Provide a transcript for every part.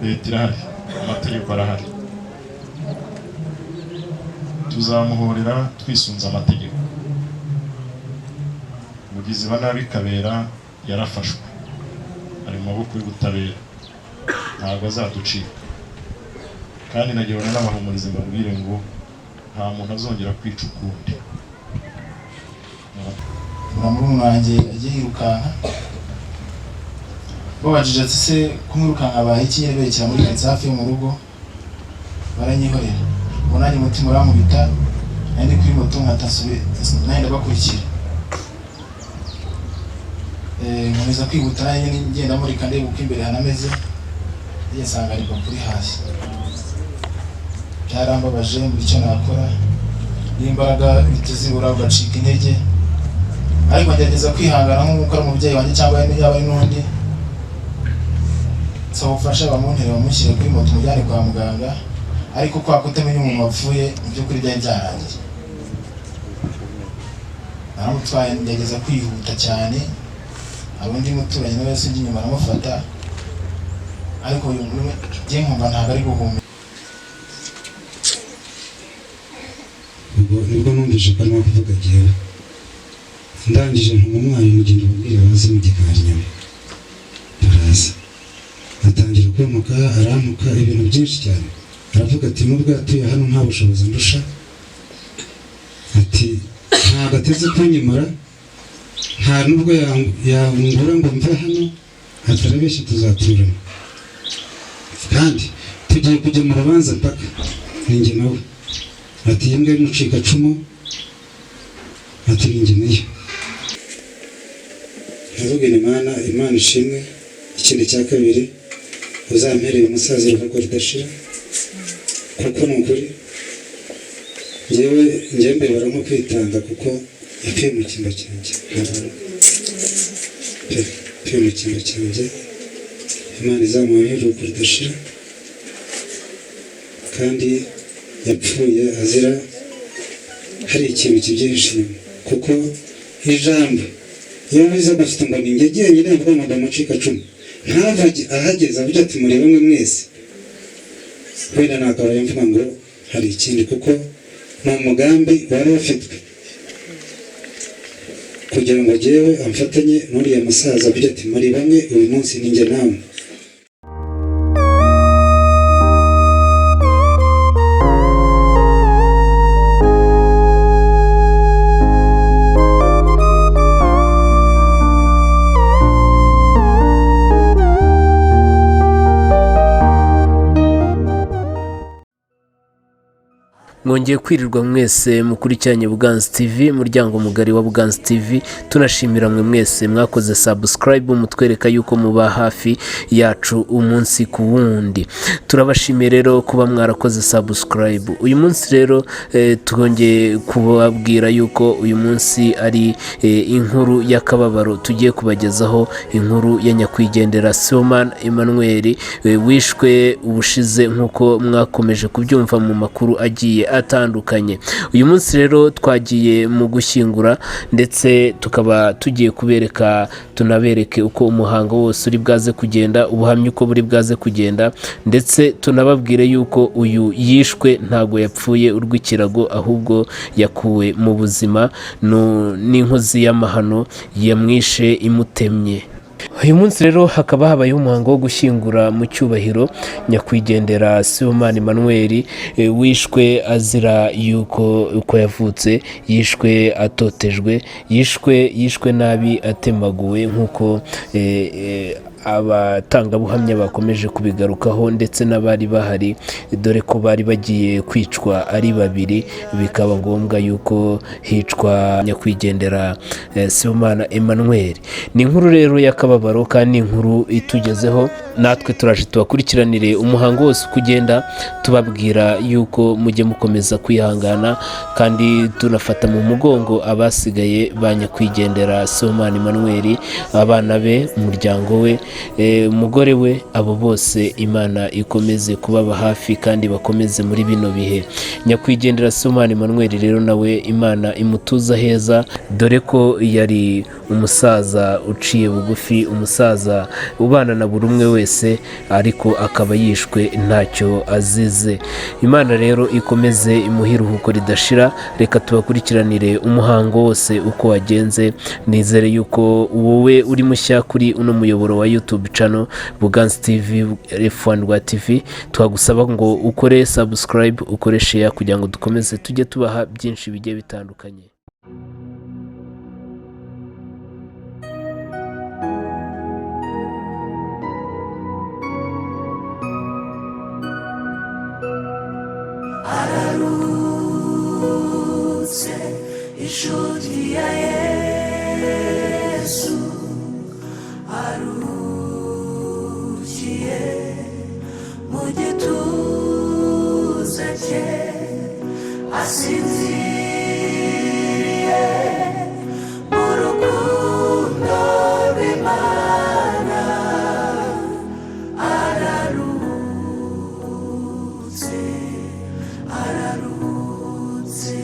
Leta irahari, amategeko arahari, tuzamuhorera twisunze amategeko. Umugizi wa nabi Kabera yarafashwe, ari mu maboko y'ubutabera, ntabwo azaducika. Kandi nagira ngo n'abahumurize, mbabwire ngo nta muntu azongera kwica ukundi. Mbona murumuna wanjye agiye yirukanka. Babajije ati: "Se kumwirukanka abaye iki?" Nyine berekera muri karitsiye hafi yo mu rugo, baranyihorera. Ubwo nanjye umutima urankubita, nari ndi kuri moto, nkata nanjye ndabakurikira. Nkomeza kwihuta nanjye nyine ngenda murika, ndeba uko imbere hanameze, njye nsanga ni papa uri hasi. Byarambabaje, mbura icyo nakora, n'imbaraga bitazibura, ugacika intege, ariko ngerageza kwihangana nk'uko ari umubyeyi wanjye cyangwa yaba ari n'undi. Nsaba ubufasha, bamuntere, bamushyire kuri moto, umujyane kwa muganga. Ariko kwa kutamenya umuntu wapfuye, mu by'ukuri byari byarangiye. Naramutwaye, ngerageza kwihuta cyane. Hari undi muturanyi nawe yasubye inyuma aramufata, ariko uyu njye nkumva ntabwo ari guhumeka. Ubwo nibwo numvise ko arimo kuvuga jyewe. Ndangije ntuma umwana, mugenda ubabwire baze mu gikari inyuma. Baraza, atangira kwimuka, arantuka ibintu byinshi cyane. Aravuga ati: "Nubwo yatuye hano nta bushobozi ndusha," ati: "Ntabwo ateze kunyimura, nta nubwo yangura ngo mve hano," ati: "Arabeshya, tuzaturana kandi tugiye kujya mu rubanza mpaka ninjye nawe," ati: "Iyi mbwa y'umucikacumu," ati: "Ninjye nayo." Ndavuga nti: "Imana, Imana ishimwe." Ikindi cya kabiri, uzampereye umusaza iruhuko ridashira, kuko ni ukuri njyewe njyewe mbibara nko kwitanga, kuko yapfuye mu cyimbo cyanjye pe, yapfuye mu cyimbo cyanjye. Imana izamuha iruhuko ridashira, kandi yapfuye azira hari ikintu kibyihishe inyuma, kuko ijambo iyo biza gufite ngo ni njye jyenyine mvuga ngo ndamucikacumu, ntavage ahageze avuga ati: "Muri bamwe mwese," wenda nakabaye mvuga ngo hari ikindi, kuko ni umugambi wari ufitwe kugira ngo jyewe amfatanye n'uriya musaza, avuge ati: "Muri bamwe, uyu munsi ni njye namwe." Mwongeye kwirirwa mwese mukurikiranye Buganza TV, umuryango mugari wa Buganza TV. Tunashimira mwe mwese mwakoze subscribe, mutwereka yuko muba hafi yacu umunsi ku wundi. Turabashimiye rero kuba mwarakoze subscribe. Uyu munsi rero twongeye kubabwira yuko uyu munsi ari inkuru y'akababaro tugiye kubagezaho, inkuru ya nyakwigendera Sibomana Emmanuel, wishwe ubushize nk'uko mwakomeje kubyumva mu makuru agiye atandukanye. Uyu munsi rero twagiye mu gushyingura, ndetse tukaba tugiye kubereka, tunabereke uko umuhango wose uri bwaze kugenda, ubuhamya uko buri bwaze kugenda, ndetse tunababwire yuko uyu yishwe ntabwo yapfuye urw'ikirago, ahubwo yakuwe mu buzima n'inkozi y'amahano yamwishe imutemye. Uyu munsi rero hakaba habayeho umuhango wo gushyingura mu cyubahiro nyakwigendera Sibomana Emmanuel, wishwe azira yuko uko yavutse, yishwe atotejwe, yishwe nabi, atemaguwe, nk'uko abatangabuhamya bakomeje kubigarukaho, ndetse n'abari bahari, dore ko bari bagiye kwicwa ari babiri, bikaba ngombwa yuko hicwa nyakwigendera Sibomana Emmanuel. Ni inkuru rero y'akababaro kandi ni inkuru itugezeho. Natwe turaje tubakurikiranire umuhango wose uko ugenda, tubabwira yuko mujye mukomeza kwihangana, kandi tunafata mu mugongo abasigaye ba nyakwigendera Sibomana Emmanuel, abana be, umuryango we, umugore we, abo bose Imana ikomeze kubaba hafi kandi bakomeze muri bino bihe. Nyakwigendera Sibomana Emmanuel rero nawe Imana imutuza heza, dore ko yari umusaza uciye bugufi, umusaza ubana na buri umwe wese. wese, ariko akaba yishwe ntacyo azize. Imana rero ikomeze imuhe iruhuko ridashira. Reka tubakurikiranire umuhango wose uko wagenze. Nizere yuko wowe uri mushya kuri uno muyoboro wa YouTube channel Buganza TV, F1 Rwa TV, twagusaba ngo ukore subscribe, ukore share kugira ngo dukomeze tujye tubaha byinshi bigiye bitandukanye. Araruhutse inshuti ya Yesu, aruhukiye mu gituza cye, asinziriye mu rukundo rw'Imana. Araruhutse, araruhutse.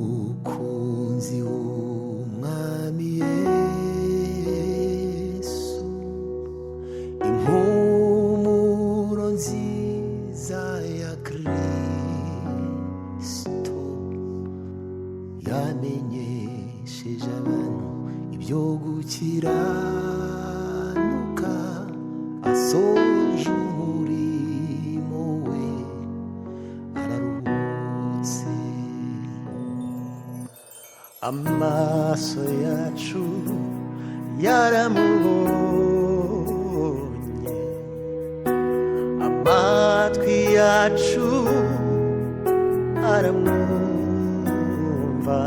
Umukunzi w'Umwami Yesu, impumuro nziza ya Kristo, yamenyesheje abantu ibyo gukiranuka, asoje umurimo we, araruhutse. Amaso yacu yaramubonye, amatwi yacu aramwumva,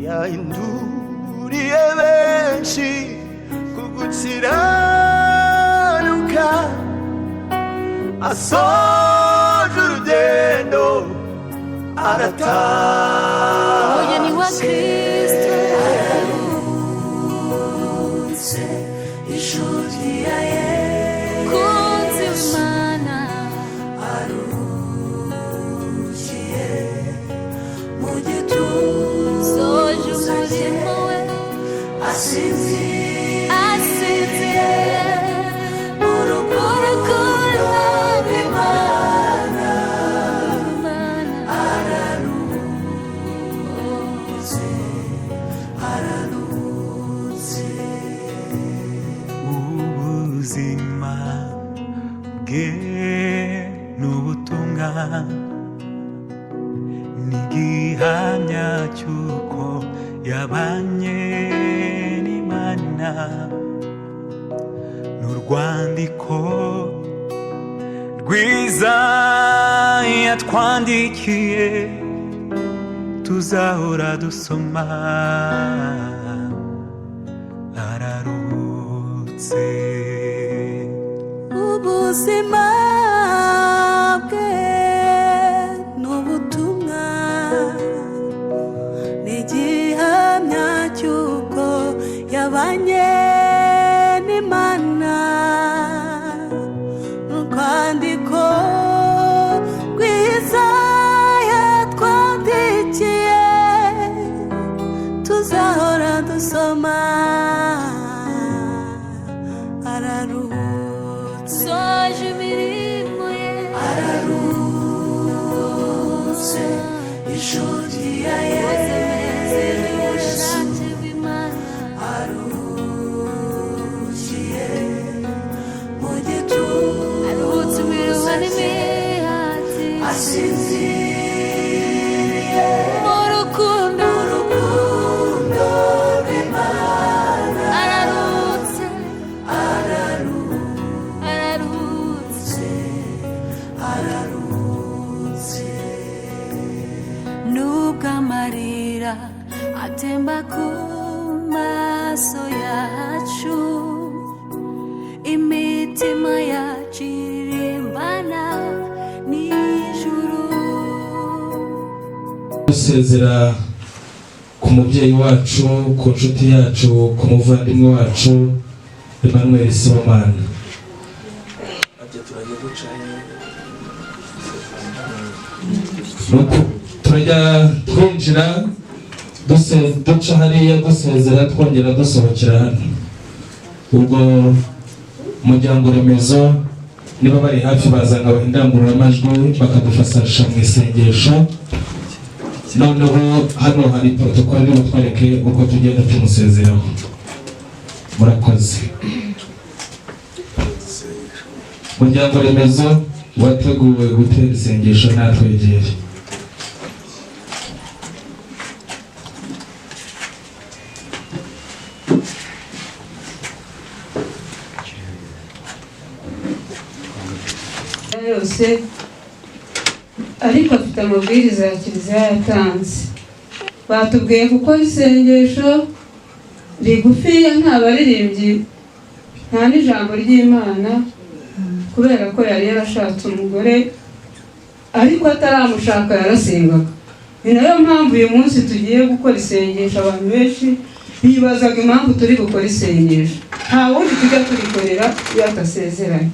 yahinduriye benshi ku gukiranuka, asoje urugendo Umugeni wa aratatse. Kristo. Araruhutse inshuti ya Yesu, Kunzi Imana, aruhukiye mu gituza soje cye, umurimo we, asinziriye asinziriye mu rukundo rw'Imana. Imana. Araruhutse, araruhutse. Ubuzima bwe n'ubutumwa ni igihamya cy'uko yabanye n'Imana, n'urwandiko rwiza yatwandikiye tuzahora dusoma. Araruhutse. Ubuzima bwe n'ubutumwa ni igihamya cy'uko yabanye n'Imana, urwandiko rwiza yatwandikiye tuzahora dusoma. Araruhutse. Soje imirimo ye, Araruhutse inshuti ya Yesu, Yesu, ubushake bw'Imana, aruhukiye mu aruhutse imiruho gituza cye, n'imihati, asinziriye mu rukundo, urukundo rw'Imana. Araruhutse, Araruhutse, araruhutse. araruhutse. Nubwo amarira atemba ku maso yacu, imitima yacu iririmbana n'ijuru. Dusezera ku mubyeyi wacu, ku nshuti yacu, ku muvandimwe wacu Emmanuel Sibomana. Nuko turajya twinjira, duca hariya dusezera, twongera dusohokera hano. Ubwo umuryango remezo niba bari hafi baza nkabaha indangururamajwi bakadufasha mu isengesho. Noneho hano hari protocole iri butwereke uko tugenda tumusezeraho. Murakoze. Umuryango remezo wateguwe gutera isengesho natwegere. Yose ariko afite amabwiriza ya kiliziya yatanze. Batubwiye gukora isengesho rigufiya, nta baririmbyi, nta n'ijambo ry'Imana, kubera ko yari yarashatse umugore ariko ataramushaka yarasengaga. Ni nayo mpamvu uyu munsi tugiye gukora isengesho. Abantu benshi bibazaga impamvu turi gukora isengesho, nta wundi tujya turikorera iyo atasezeranye.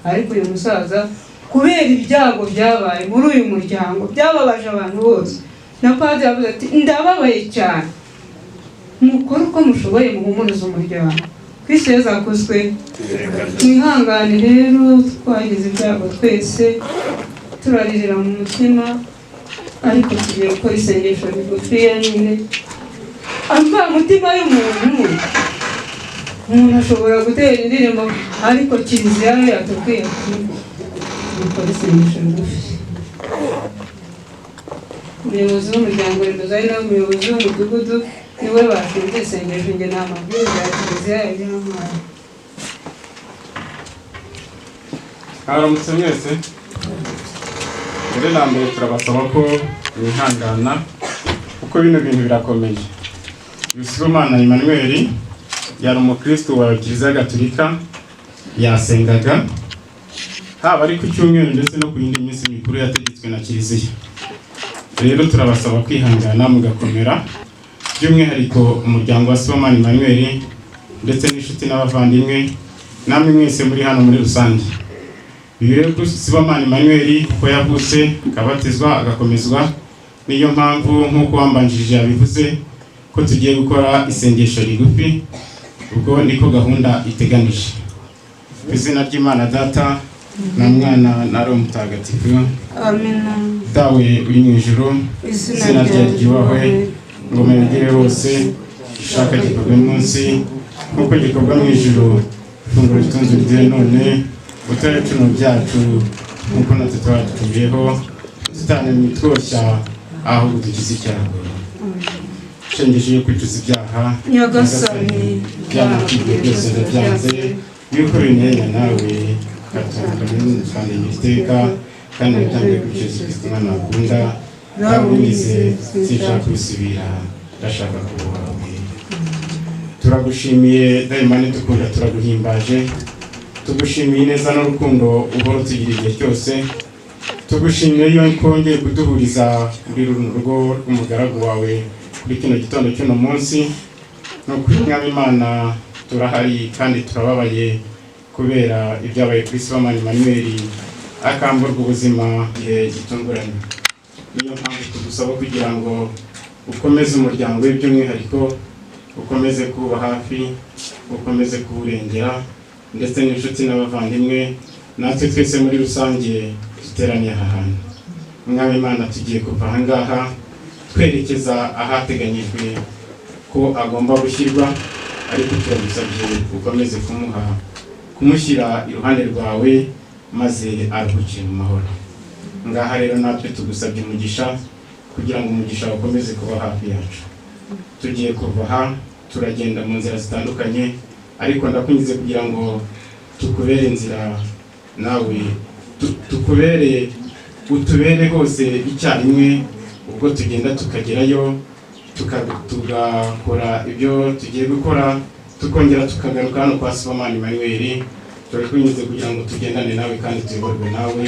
Ariko uyu musaza kubera ibyago byabaye muri uyu muryango byababaje abantu bose, na padiri yavuze ati ndababaye cyane, mukore uko mushoboye muhumurize umuryango. Kristo Yezu akuzwe. Mwihangane rero, twagize ibyago twese turaririra mu mutima, ariko tugiye gukora isengesho rigufiya nyine. Mutima y'umuntu, umuntu ashobora gutera indirimbo, ariko kiliziya yo yatubwiye ati dukora isengesho rigufi. Umuyobozi w'umuryango remezo ari nawe umuyobozi w'umudugudu niwe bashinze isengesho, njye nta mabwiriza ya kiliziya yabimpaye. Mwaramutse mwese. Mbere na mbere turabasaba ko mwihangana kuko bino bintu birakomeye. Sibomana Emmanuel yari umukristo wa Kiliziya Gatolika, yasengaga haba ari ku cyumweru ndetse no ku yindi minsi mikuru yategetswe na Kiliziya. Rero turabasaba kwihangana mugakomera, by'umwihariko umuryango wa Sibomana Emmanuel ndetse n'inshuti n'abavandimwe namwe mwese muri hano muri rusange. Ibi rero kuri Sibomana Emmanuel kuko yavutse akabatizwa agakomezwa, niyo mpamvu nk'uko wambanjirije yabivuze ko tugiye gukora isengesho rigufi, ubwo niko gahunda iteganije. Ku izina ry'Imana Data na Mwana na Roho Mutagatifu. Amina. Dawe uri mu ijuru, izina ryawe ryubahwe, ingoma yogere hose, ishaka gikorwe munsi nk'uko gikorwa mu ijuru. Ifunguro ritunze riduhe none, utore ibicumuro byacu nk'uko natwe twabitumiyeho, tutane twoshya ahubwo dukize icyago. Nshengeje yo kwicuza ibyaha, Nyagasani, ibyaha nakibwiye byose ndabyanze, yuko binyuranya nawe ukatandukanya kandi iteka, kandi natangiye kwicuza Kristo Umwana akunda, nawe unyize sinshaka kubisubira, ndashaka kuba wawe. Turagushimiye Dayimani dukunda, turaguhimbaje, tugushimiye neza n'urukundo uhora utugira igihe cyose, tugushimiye yuko wongeye kuduhuriza muri runo rugo rw'umugaragu wawe kuri kino gitondo cy'uno munsi. Ni ukuri Mwami Imana turahari kandi turababaye kubera ibyabaye kuri Sibomana Emmanuel akamburwa ubuzima igihe gitunguranye. Niyo mpamvu tugusaba kugira ngo ukomeze umuryango we by'umwihariko, ukomeze kuba hafi, ukomeze kuwurengera, ndetse n'inshuti n'abavandimwe natwe twese muri rusange duteraniye aha hantu. Mwami Imana tugiye kuva aha ngaha twerekeza ahateganyijwe ko agomba gushyirwa, ariko turagusabye ukomeze kumushyira iruhande rwawe maze aruhukire mu mahoro. Ngaha rero natwe tugusabye umugisha kugira ngo umugisha ukomeze kuba hafi yacu. Tugiye kuva aha turagenda mu nzira zitandukanye, ariko ndakwinginze kugira ngo tukubere inzira nawe tukubere utubere hose icyarimwe, ubwo tugenda tukagerayo tugakora ibyo tugiye gukora, tukongera tukagaruka hano kwa Sibomana Emmanuel. Turakwinginze kugira ngo tugendane nawe kandi tuyoborwe nawe,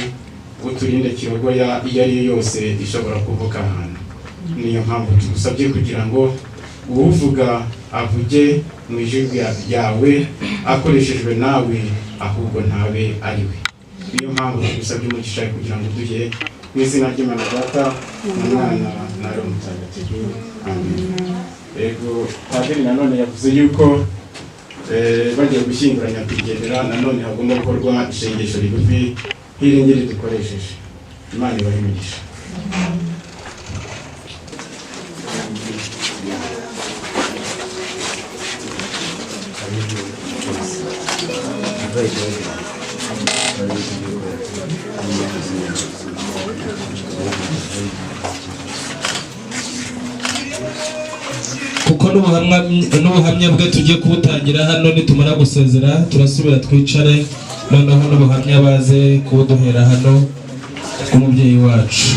uturinde kirogoya iyo ari yo yose ishobora kuvuka ahantu. Niyo mpamvu tugusabye kugira ngo uwuvuga avuge mu ijwi ryawe akoreshejwe nawe, ahubwo ntabe ari we. Niyo mpamvu tugusabye umugisha kugira ngo uduhe mu izina ry'Imana Data na Mwana na Roho Mutagatifu. Amen. Yego, padiri nanone yavuze yuko Bagiye gushyingura nyakwigendera, nanone hagomba gukorwa isengesho rigufi nk'iri ngiri dukoresheje. Imana ibahe imigisha. Kuko n'ubuhamya bwe tugiye kubutangira hano. Nitumara gusezera turasubira twicare, noneho n'ubuhamya baze kubuduhera hano bw'umubyeyi wacu.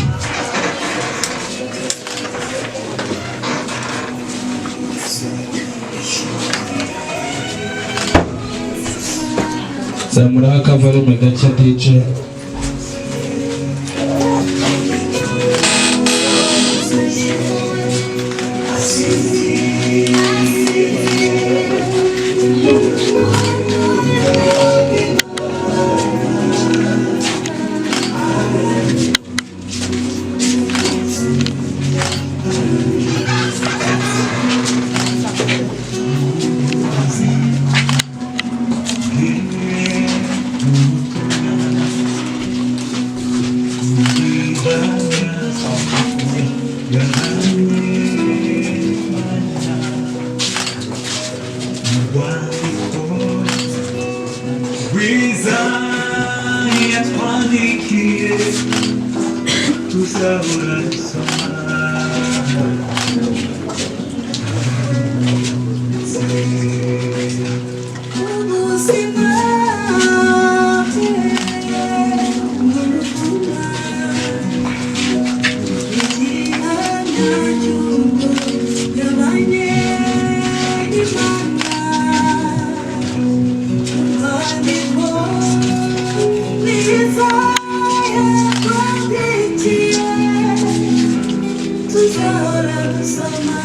Zamuraho akavarume gake, DJ. Rwiza yatwandikiye tuzahora dusoma. Ubuzima bwe igihamya cy'uko yabanye n'Imana, urwandiko rwiza yatwandikiye tuzahora dusoma.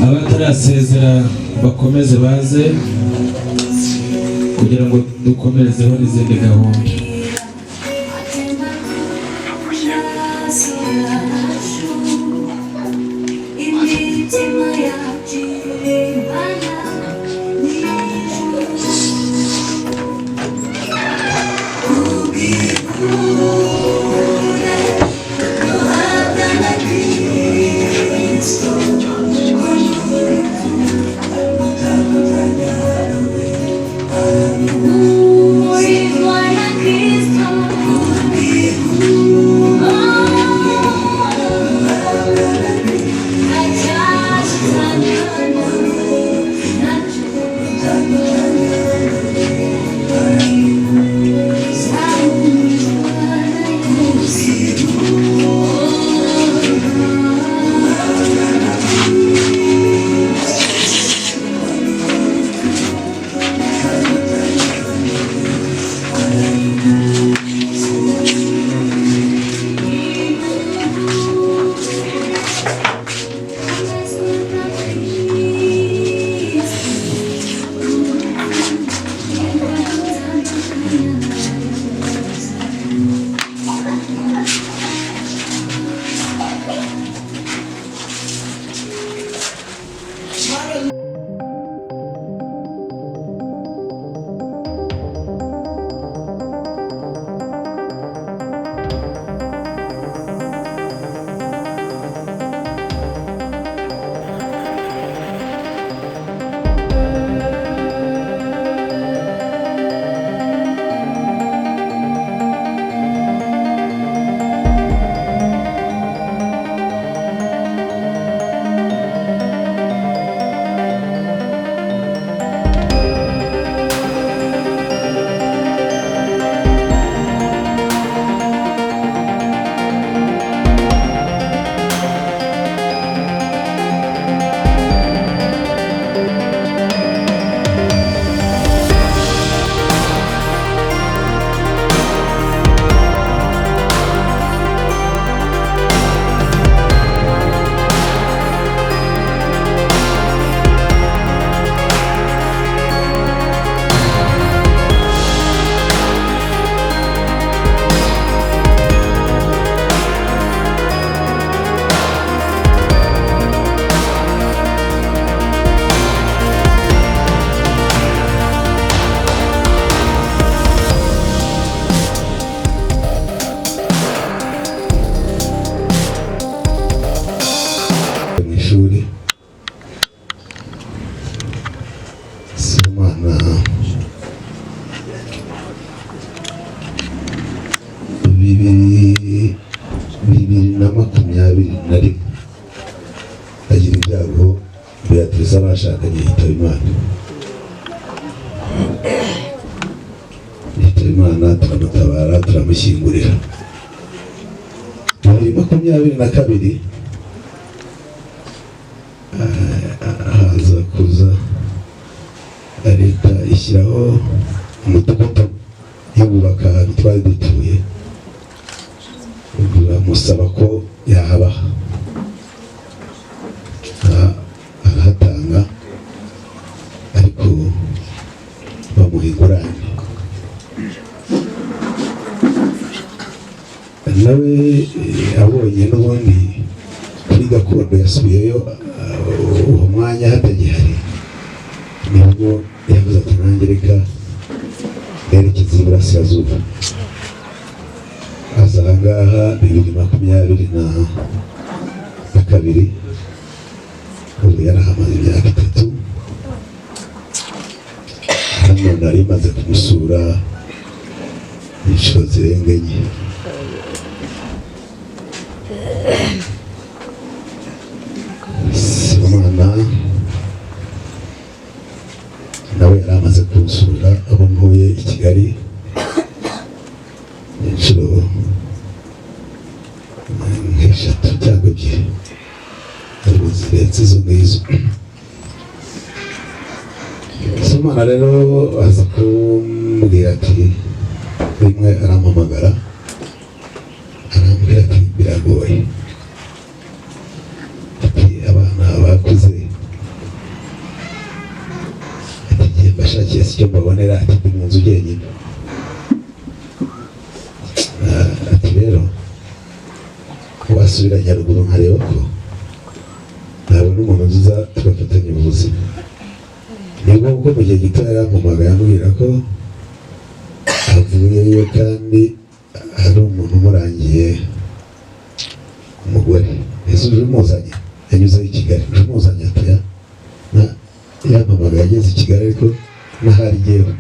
Abatarasezera bakomeze baze kugira ngo dukomerezeho n'izindi gahunda. Uri mwana. Sibomana 2021 agira ibyago, Beatrice abashakanye yitaba Imana. Yitaba Imana, turamutabara, turamushyingurira. 2022 haza kuza leta ishyiraho umudugudu yo bubaka ahantu twari dutuye, bamusaba ko yahabaha, arahatanga ariko bamuha ingurane. Nawe abonye n'ubundi kuri gakondo yasubiyeyo uwo mwanya hatagihari, nibwo yavuze ati nanjye reka nerekeze iburasirazuba. Aza aha ngaha 2022, ubu yarahamaze imyaka 3. Hano nari maze kumusura inshuro zirenga 4. Sibomana nawe yari amaze kunsura aho ntuye i Kigali inshuro nk'eshatu cyangwa 2, ariko zirenze izo ngizo. Sibomana rero aza kumbwira ati, rimwe arampamagara arambwira ati biragoye, ati abana bakuze, ati ngiye mbashakiye si icyo mbabonera, ati ndi mu nzu jyenyine. Ati rero wasubira Nyaruguru nkareba ko nabona umuntu nziza tugafatanya ubuzima. Nibwo kuko mu gihe gito yarampamagaye ambwira ko avuyeyo kandi hari umuntu umurangiye umugore. Ese uje umuzanye? Yanyuzeho i Kigali, uje umuzanye? Ati yampamagaye ageze i Kigali ariko n'ahari jyewe.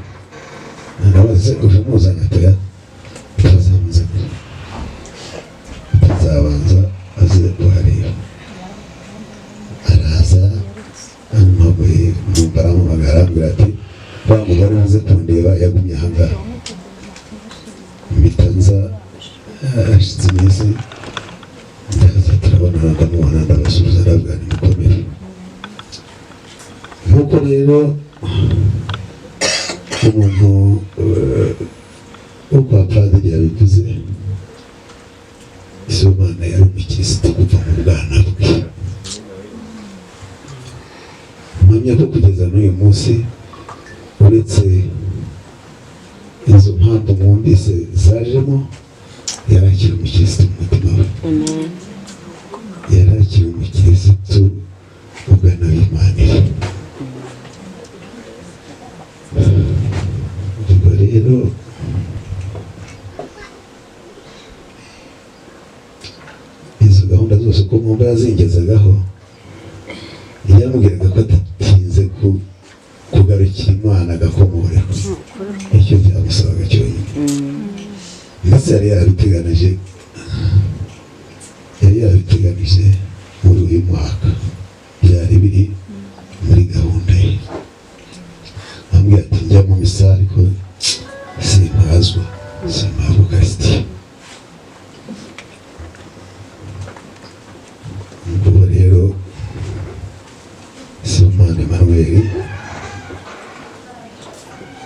Ndabaza uje umuzanye? Ati utazamuzanira, atazabanza aze kuhareba. Araza ampamagaye, numva arampamagara arambwira ati wa mugore uze kundeba yagumye aha ngaha. Mpita nza, hashize iminsi ndaza turabonana, ndamubona, ndabasuhuza, ndabwira nti mukomere. Nk'uko rero umuntu wo kwa padiri yabivuze, Sibomana yari umukirisitu kuva mu bwana bwe. Mpamya ko kugeza n'uyu munsi, uretse izo mpamvu mwumvise zajemo, yari akiri umukirisitu mu mutima we, yari akiri umukirisitu ugana w'Imana. Ubwo rero izo gahunda zose uko mwumva yazingezagaho, yambwiraga ko adatinze kugarukira Imana agakomorerwa, icyo byamusabaga cyonyine. Ndetse yari yarabiteganije muri uyu mwaka, byari biri muri gahunda ye. Ambwira ati njya mu misa ariko simpazwa, simpabwa ukarisitiya. Ubwo rero Sibomana Emmanuel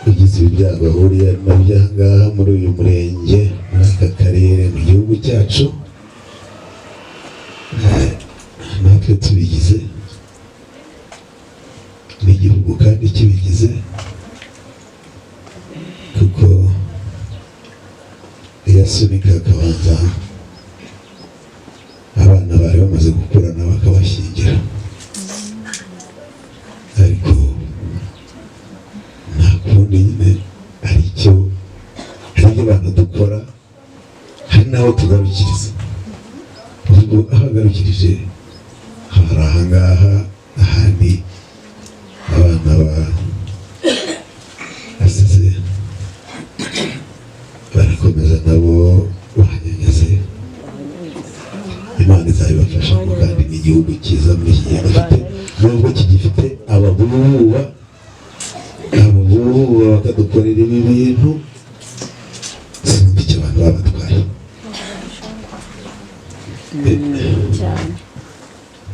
ugize ibi byago ahuriye nabyo aha ngaha muri uyu murenge, muri aka karere, mu gihugu cyacu, natwe tubigize n'igihugu kandi kibigize, kuko iyo asunika akabanza abana bari bamaze gukurana bakabashyingira, ariko nta kundi nyine, hari icyo, hari ibyo abantu dukora, hari n'aho tugarukiriza. Ubwo aho agarukirije hari aha ngaha, ahandi abana babububa, ababububa bakadukorera ibi bintu. Sinumva icyo abantu babatwaye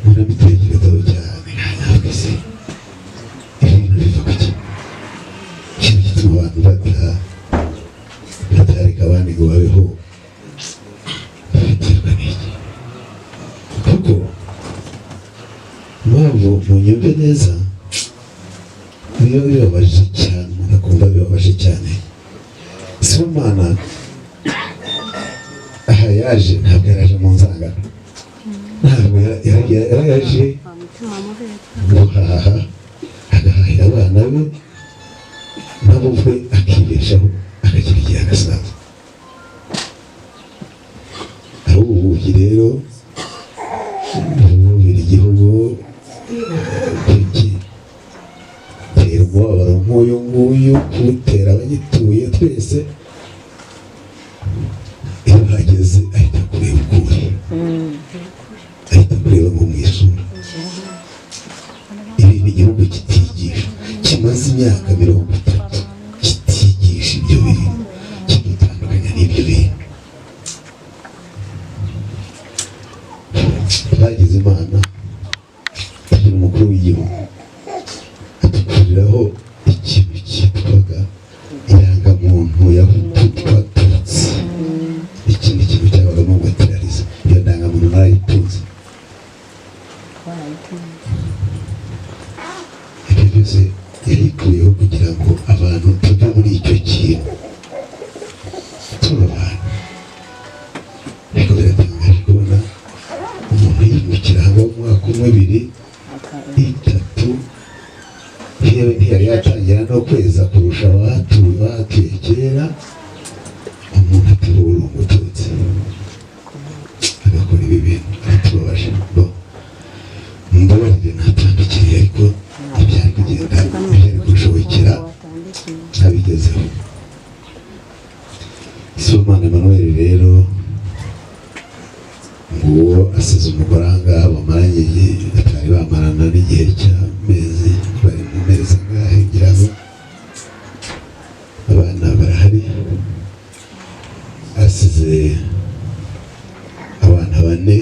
murabitekerezaho cyane. Ntabwo se ibintu biva ku ki ikintu gituma abantu batareka abandi ngo babeho, babiterwa n'iki? Kuko impamvu munyumve neza, biba bibabaje cyane, umuntu akumva bibabaje cyane. Sibomana aha yaje, ntabwo yaraje mu nzangano, ntabwo yaraje guhaha, agahahira abana be nabo ubwe, akibeshaho, akagira igihe agasaza. Aho ububumbyi rero bububira igihugu, kugitera umubabaro nk'uyu nguyu, kuwutera abagituye twese, iyo uhageze ahita kureba uko uri, ahita kureba nko mu isura. Ibi ni igihugu kitigisha, kimaze imyaka 30 kitigisha ibyo bintu, kidutandukanya n'ibyo bintu. Twagize Imana tugira umukuru w'igihugu adukuriraho ikintu cyitwaga irangamuntu ya Hutu Tutsi, ikindi kintu cyabagamo ngo tirariza. Iyo ndangamuntu narayitunze. Ibyo byose yayikuyeho kugira ngo abantu tuve muri icyo kintu, tuba abantu. Ariko biratangaje kubona umuntu yimukira ahangaha umwaka umwe, ibiri, itatu, yewe ntiyari yatangira no kweza kurusha abahatuye bahatuye kera, umuntu atubura umututsi agakora ibi bintu, aratubabaje. Bo mbabarire ntatandukiriye, ariko ibyari kugenda, ibyari kunshobokera ntabigezeho. Sibomana Emmanuel rero nguwo asize umugore ahangaha bamaranye igihe, batari bamarana n'igihe cy'amezi, bari mu mezi angahe ngira ngo, abana barahari. Asize abana bane,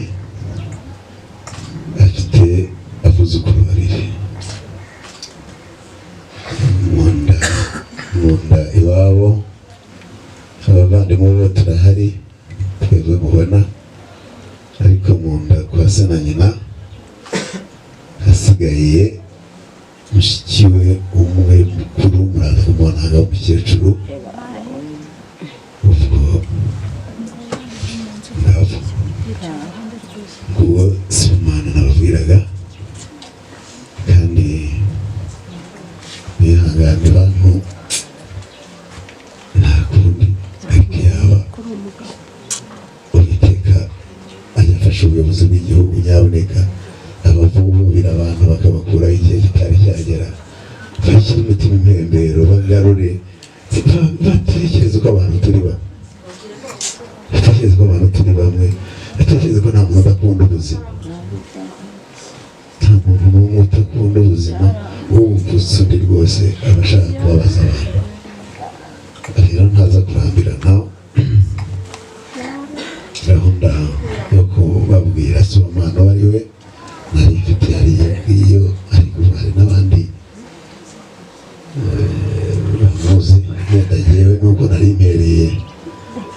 afite abuzukuru babiri. Mu nda iwabo abavandimwe bo turahari twebwe mubona, ariko mu nda kwa se na nyina hasigaye mushiki we umwe mukuru, muraza kumubona aha ngaha, umukecuru. Ubwo ngabo nguwo Sibomana nababwiraga, kandi mwihangane bantu, nta kundi, ariko yaba Uwiteka ajya afasha ubuyobozi bw'igihugu, nyabuneka abavubira abantu bakabakuraho igihe kitari cyagera, bashyire imitima impembero, bagarure, batekereze ko abantu turi bamwe, batekereze ko abantu turi bamwe, batekereze ko nta muntu udakunda ubuzima, nta muntu n'umwe udakunda ubuzima. Uwuvutse undi rwose aba ashaka kubabaza abantu. Rero ntaza kurambirana, gahunda yo kubabwira Sibomana uwo ari we nari mfite hariya ngiyo, ariko hari n'abandi bamuzi. Wenda jyewe nuko nari mpereye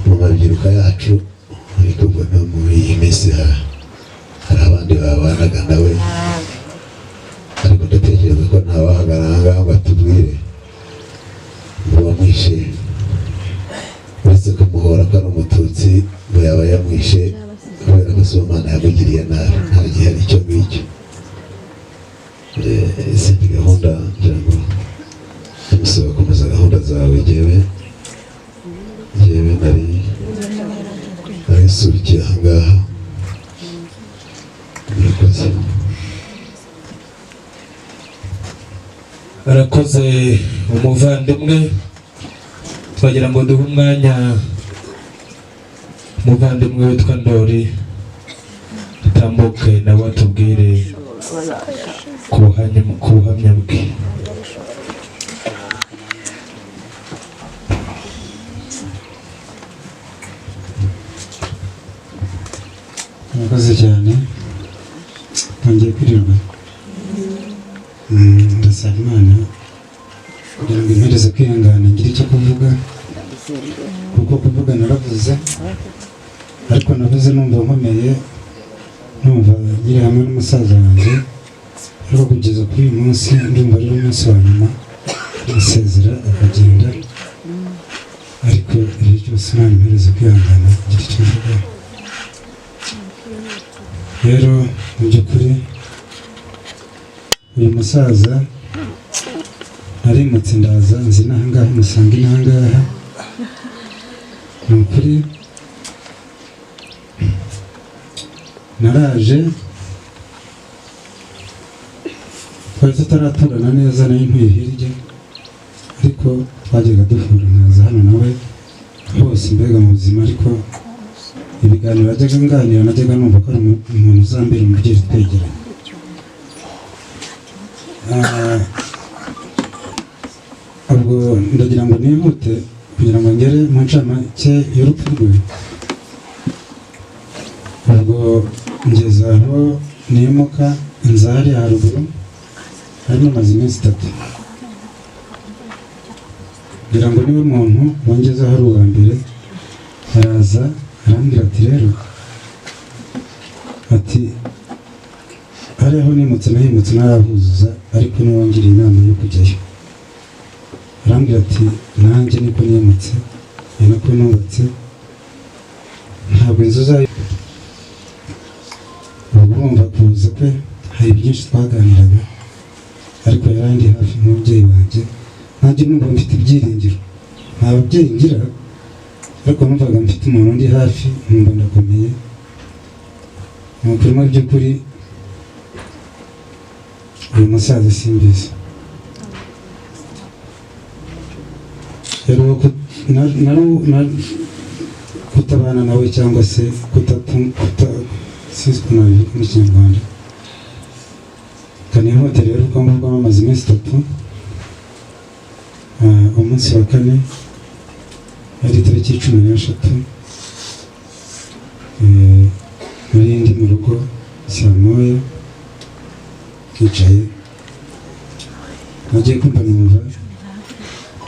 mu mabyiruka yacu, ariko ubwo no muri iyi minsi hari abandi babanaga nawe, ariko ndatekereza ko ntawahagarara aha ngaha ngo atubwire ngo wamwishe, uretse kumuhora ko ari umututsi, ngo yaba yamwishe kubera ko Sibomana yamugiriye nabi. Nta gihe ari icyo ngicyo. Izindi gahunda ngira ngo ndamusaba gukomeza gahunda zawe. Jyewe nari nsubikiye aha ngaha. Murakoze. Arakoze umuvandimwe. Twagira ngo duhe umwanya umuvandimwe witwa Ndori atambuke nawe atubwire ku buhamya bwe. Cyane, nongeye kwirirwa. Ndasaba Imana kugira ngo impereze kwihangana ngire icyo kuvuga, kuko kuvuga naravuze, ariko navuze numva nkomeye, numva nkiri hamwe n'umusaza wanjye, ariko kugeza kuri uyu munsi ndumva ari umunsi wa nyuma amusezera akagenda. Ariko ibyo byose, Imana impereze kwihangana ngire icyo mvuga. Rero mu by'ukuri uyu musaza narimutse ndaza nzi n'ahangaha musanga inahangaha. Ni ukuri naraje twari tutaraturana neza, nayo ntuye hirya, ariko twajyaga duhura nkaza hano nawe hose, mbega mu buzima. Ariko ibiganiro najyaga nganira, najyaga numva ko ari umuntu uzambera umubyeyi twegeranye. Ubwo ndagira ngo nihute kugira ngo ngere mu ncamake y'urupfu rwe. Ubwo ngeze aho nimuka nza hariya haruguru, harimo amaze iminsi 3, ngira ngo niwe muntu wongezeho ari uwa mbere. Araza arambwira ati rero, ati hariya aho nimutse nahimutse ntarahuzuza, ariko niwe wangiriye inama yo kujyayo. Arambwira ati nanjye niko nimutse, ni nako nubatse, ntabwo inzu zayo. Ubwo urumva kuza kwe hari byinshi twaganiraga, ariko yari andi hafi nk'umubyeyi wanjye, nanjye numva mfite ibyiringiro. Nta babyeyi ngira, ariko numvaga mfite umuntu undi hafi, nkumva ndakomeye. Ni ukuri mu by'ukuri uyu musaza simbizi. Rero kutabana nawe cyangwa se sinzi ukuntu nabivuga mu Kinyarwanda. Kanihote rero uko ngubwo amaze iminsi 3, umunsi wa kane yari itariki 13, nari ndi mu rugo saa moya nicaye, nagiye kumva numva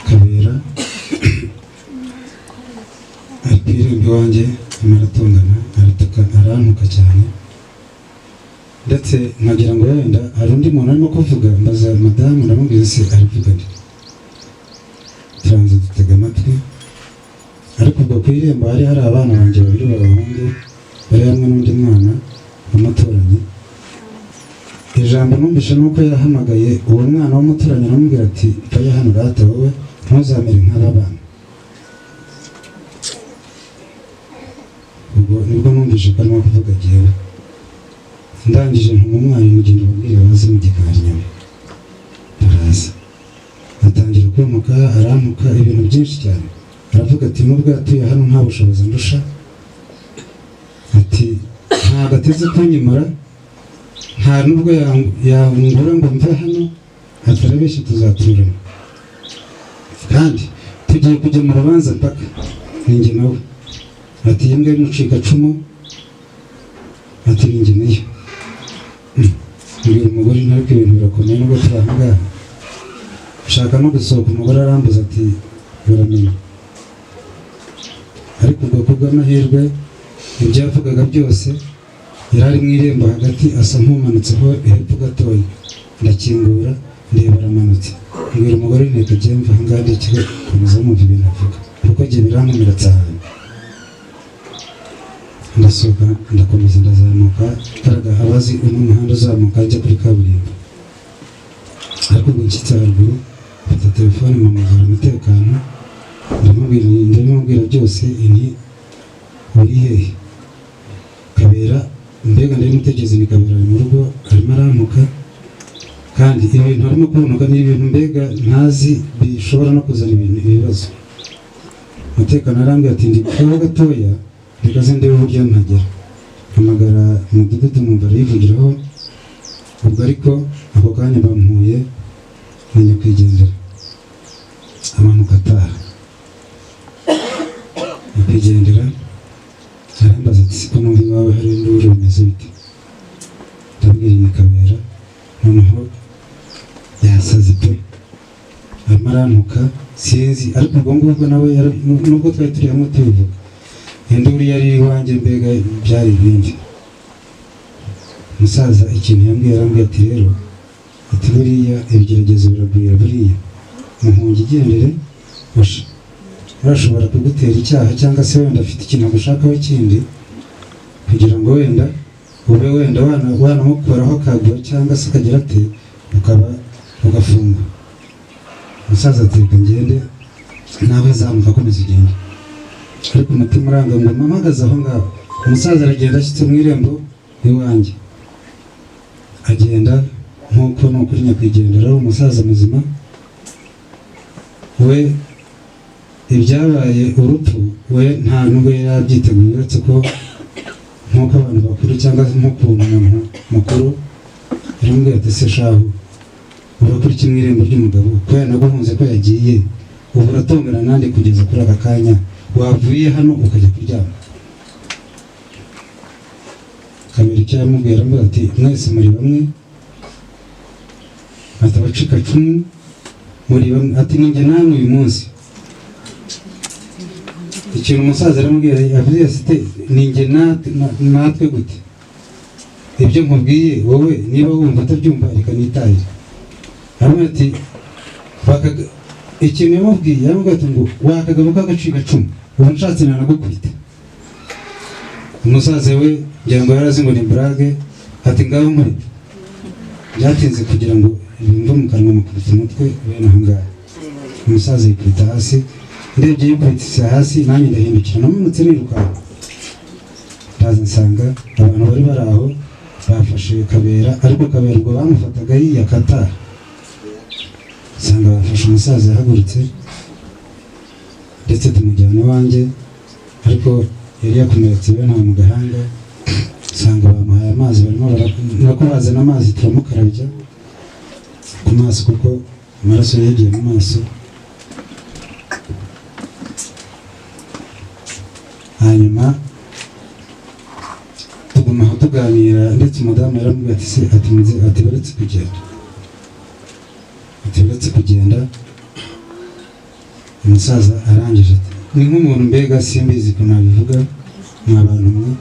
Kabera ari ku irembo iwanjye, arimo aratongana, aratuka, arantuka cyane, ndetse nkagira ngo wenda hari undi muntu arimo kuvuga. Mbaza madamu, ndamubwira se aravuga nde, turanza dutega amatwi. Ariko ubwo ku irembo hari hari abana banjye babiri b'abahungu bari hamwe n'undi mwana w'umuturanyi. Ijambo numvise ni uko yahamagaye uwo mwana w'umuturanyi, aramubwira ati vayo hano rata, wowe ntuzamere nk'aba bana. Ubwo nibwo numvise ko arimo kuvuga jyewe. Ndangije ntuma umwana mugenda ubabwire baze mu gikari nyuma. Baraza, atangira kuntuka, arantuka ibintu byinshi cyane. Aravuga ati nubwo yatuye hano nta bushobozi andusha, ati ntabwo ateze kunyimura, nta nubwo yangura ngo mve hano, atarabeshya tuzaturana, kandi tugiye kujya mu rubanza mpaka ninjye nawe. Ati iyi mbwa y'umucikacumu, ati ninjye nayo. Mbwira umugore nti ariko ibintu birakomeye nubwo turi aha ngaha, nshaka no gusohoka, umugore arambuza ati biramenya. Ariko ubwo kubw'amahirwe ibyo yavugaga byose yari ari mu irembo hagati, asa nk'umanutseho hepfo gatoya. Ndakingura ndeba aramanutse, mbwira umugore nti reka njye mva aha ngaha ndeke gukomeza numva ibintu avuga, kuko njye birankomeretsa ahantu. Ndasohoka ndakomeza ndazamuka, karaga abazi uno muhanda uzamuka njya kuri kaburimbo. Ariko ubwo nshyitse haruguru mfata telefone mpamagara umutekano, ndabimubwira byose, nti uri hehe Kabera? Mbega ndabimutegereza, ni Kabera ari mu rugo arimo arantuka, kandi ibintu arimo kuntuka ni ibintu mbega ntazi bishobora no kuzana ibintu ibibazo. Umutekano arambwira ati ndi kubaho gatoya, reka nze ndebe uburyo mpagera. Mpamagara umudugudu numva arayivugiraho, ubwo ariko ako kanya bampuye na nyakwigendera, amanuka ataha. Nyakwigendera arambaza ati siko numva iwawe hari induru bimeze bite? Yasaze pe, arimo arantuka sinzi. Ariko ubwo ngubwo nawe nubwo twari turi hamwe tubivuga, induru yari iwanjye mbega byari ibindi. Umusaza ikintu yambwiye, arambwiye ati rero, ati buriya ibigeragezo biragwira, buriya muhunge igendere, urashobora kugutera icyaha cyangwa se wenda afite ikintu agushakaho kindi, kugira ngo wenda ube wenda wanamukuraho akagwa cyangwa se akagira ati ukaba ugafungwa. Umusaza ati reka ngende, nawe zamuka akomeza ugende. Ariko umutima uranga ngo mpamagaze aho ngaho. Umusaza aragenda, ashyitse mu irembo iwanjye, agenda nk'uko ni ukuri nyakwigendera ari umusaza muzima we. Ibyabaye urupfu we nta nubwo yari abyiteguye, uretse ko nk'uko abantu bakuru cyangwa nk'ukuntu umuntu mukuru yaramubwiye ati se shahu, urakora iki mu irembo ry'umugabo ko yanaguhunze, ko yagiye, ubu uratongana nande kugeza kuri aka kanya, wavuye hano ukajya kuryama? Kabiri icyo yamubwiye, aramubwira ati mwese muri bamwe, ati abacikacumu muri bamwe, ati ninjye namwe uyu munsi. Ikintu umusaza aramubwira, yavuze ati ninjye natwe gute? Ibyo nkubwiye wowe niba wumva utabyumva reka nitahire. Aramubwira ati ikintu yamubwiye, yaramubwiye ati ngo wakagabo k'agacikacumu, ubu nshatse nanagukubita. Umusaza we ngira ngo yarazi ngo ni burage, ati ngaho nkubita. Byatinze kugira ngo bimve mu kanwa, mukubita umutwe bene aha ngaha. Umusaza yikubita hasi, ndebye yikubitse hasi, nanjye ndahindukira, namanutse nirukanka, ndaza nsanga abantu bari bari aho bafashe Kabera. Ariko Kabera ubwo bamufataga yiyakata, nsanga bafashe umusaza yahagurutse, ndetse tumujyana iwanjye, ariko yari yakomeretse bene aho mu gahanga. Nsanga bamuhaye amazi, barimo nako bazana amazi turamukarabya ku maso kuko amaraso yagiye mu maso. Hanyuma tuguma aho tuganira, ndetse umudamu yaramubwiye ati se, ati muze, ati baretse kugenda, ati baretse kugenda. Umusaza arangije ati ni nk'umuntu mbega simbizi ko nabivuga mwa bantu mwe.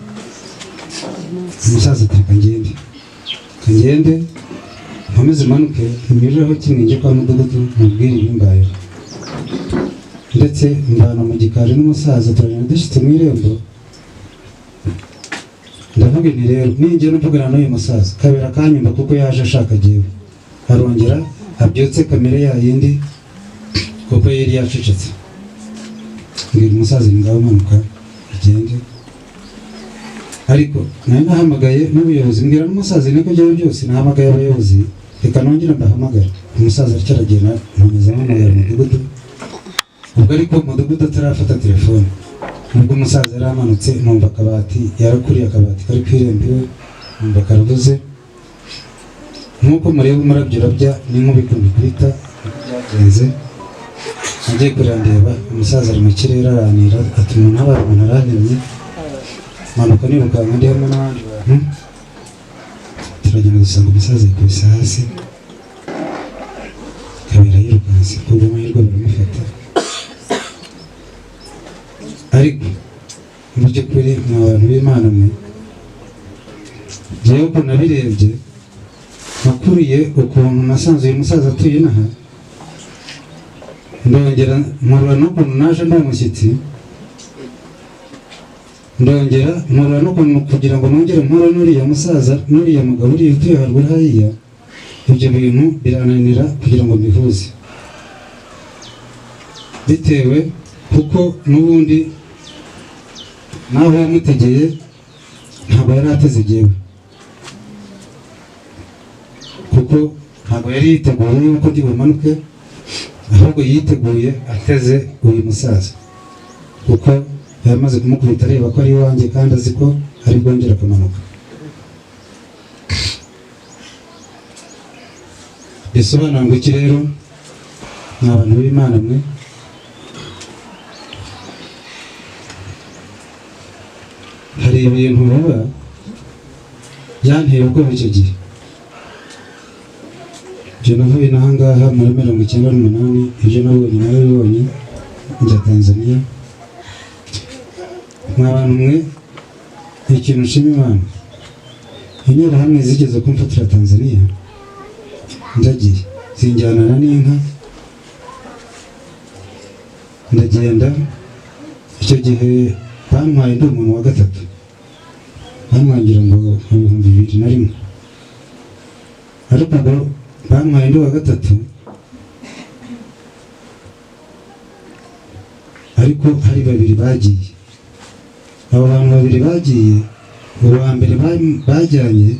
Umusaza ati reka ngende, reka ngende nkomeze manuke nyureho kimwe njye kwa mudugudu mubwire ibimbayeho. Ndetse mvana mu gikari n'umusaza, turagenda dushyitse mu irembo, ndavuga nti rero ningenda mvugana n'uyu musaza Kabera akanyumva kuko yaje ashaka jyewe, arongera abyutse kamere ya yindi kuko yari yacecetse. Mbwira umusaza nti ngaho manuka ugende. Ariko nari nahamagaye n'ubuyobozi, mbwira n'umusaza niko byaba byose nahamagaye abayobozi, reka nongere mbahamagare. Umusaza atyo aragenda, nkomeza mpamagara umudugudu. Ubwo ariko umudugudu atarafata telefone, nubwo umusaza yari amanutse, numva akabati yarakuriye, akabati kari ku irembo iwe, numva karavuze. Nk'uko mureba umurabyo urabya n'inkuba ikunda ikubita, niko byagenze. Nagiye kureba ndeba umusaza ari mu kirere aranira, ati umuntu habaye umuntu arantemye. Manuka nirukanka ndi hamwe n'abandi bantu, turagenda dusanga umusaza yikubise hasi. Kabera yirukanse kubw'amahirwe baramufata. Ariko mu by'ukuri mwa bantu b'Imana mwe, njyewe ukuntu nabirebye, nakuriye ukuntu nasanze uyu musaza atuye inaha, ndongera nkurura n'ukuntu naje ndi umushyitsi, ndongera nkurura n'ukuntu kugira ngo nongere mpure n'uriya musaza n'uriya mugabo uriya utuye haruguru hariya, ibyo bintu birananira kugira ngo mbihuze, bitewe kuko n'ubundi naho yamutegeye ntabwo yari ateze jyewe, kuko ntabwo yari yiteguye yuko ndi bumanuke, ahubwo yiteguye ateze uyu musaza, kuko yamaze kumukubita areba ko ari iwanjye kandi azi ko ari bwongere akamanuka. Bisobanura ngo iki rero mwa bantu b'Imana mwe? Hari ibintu biba byanteye ubwoba icyo gihe, Ibyo navuye n'ahangaha muri 98, ibyo nabonye narabibonye, njya Tanzania. Mwa bantu mwe, ikintu nshima Imana, interahamwe zigeze kumfatira Tanzania, ndagiye zinjyanana n'inka, ndagenda. Icyo gihe bantwaye ndi umuntu wa gatatu, bantwaye ngo mu 2001, ariko ngo bantwaye ndi uwa gatatu, ariko hari babiri bagiye. Abo bantu babiri bagiye, uwa mbere bajyanye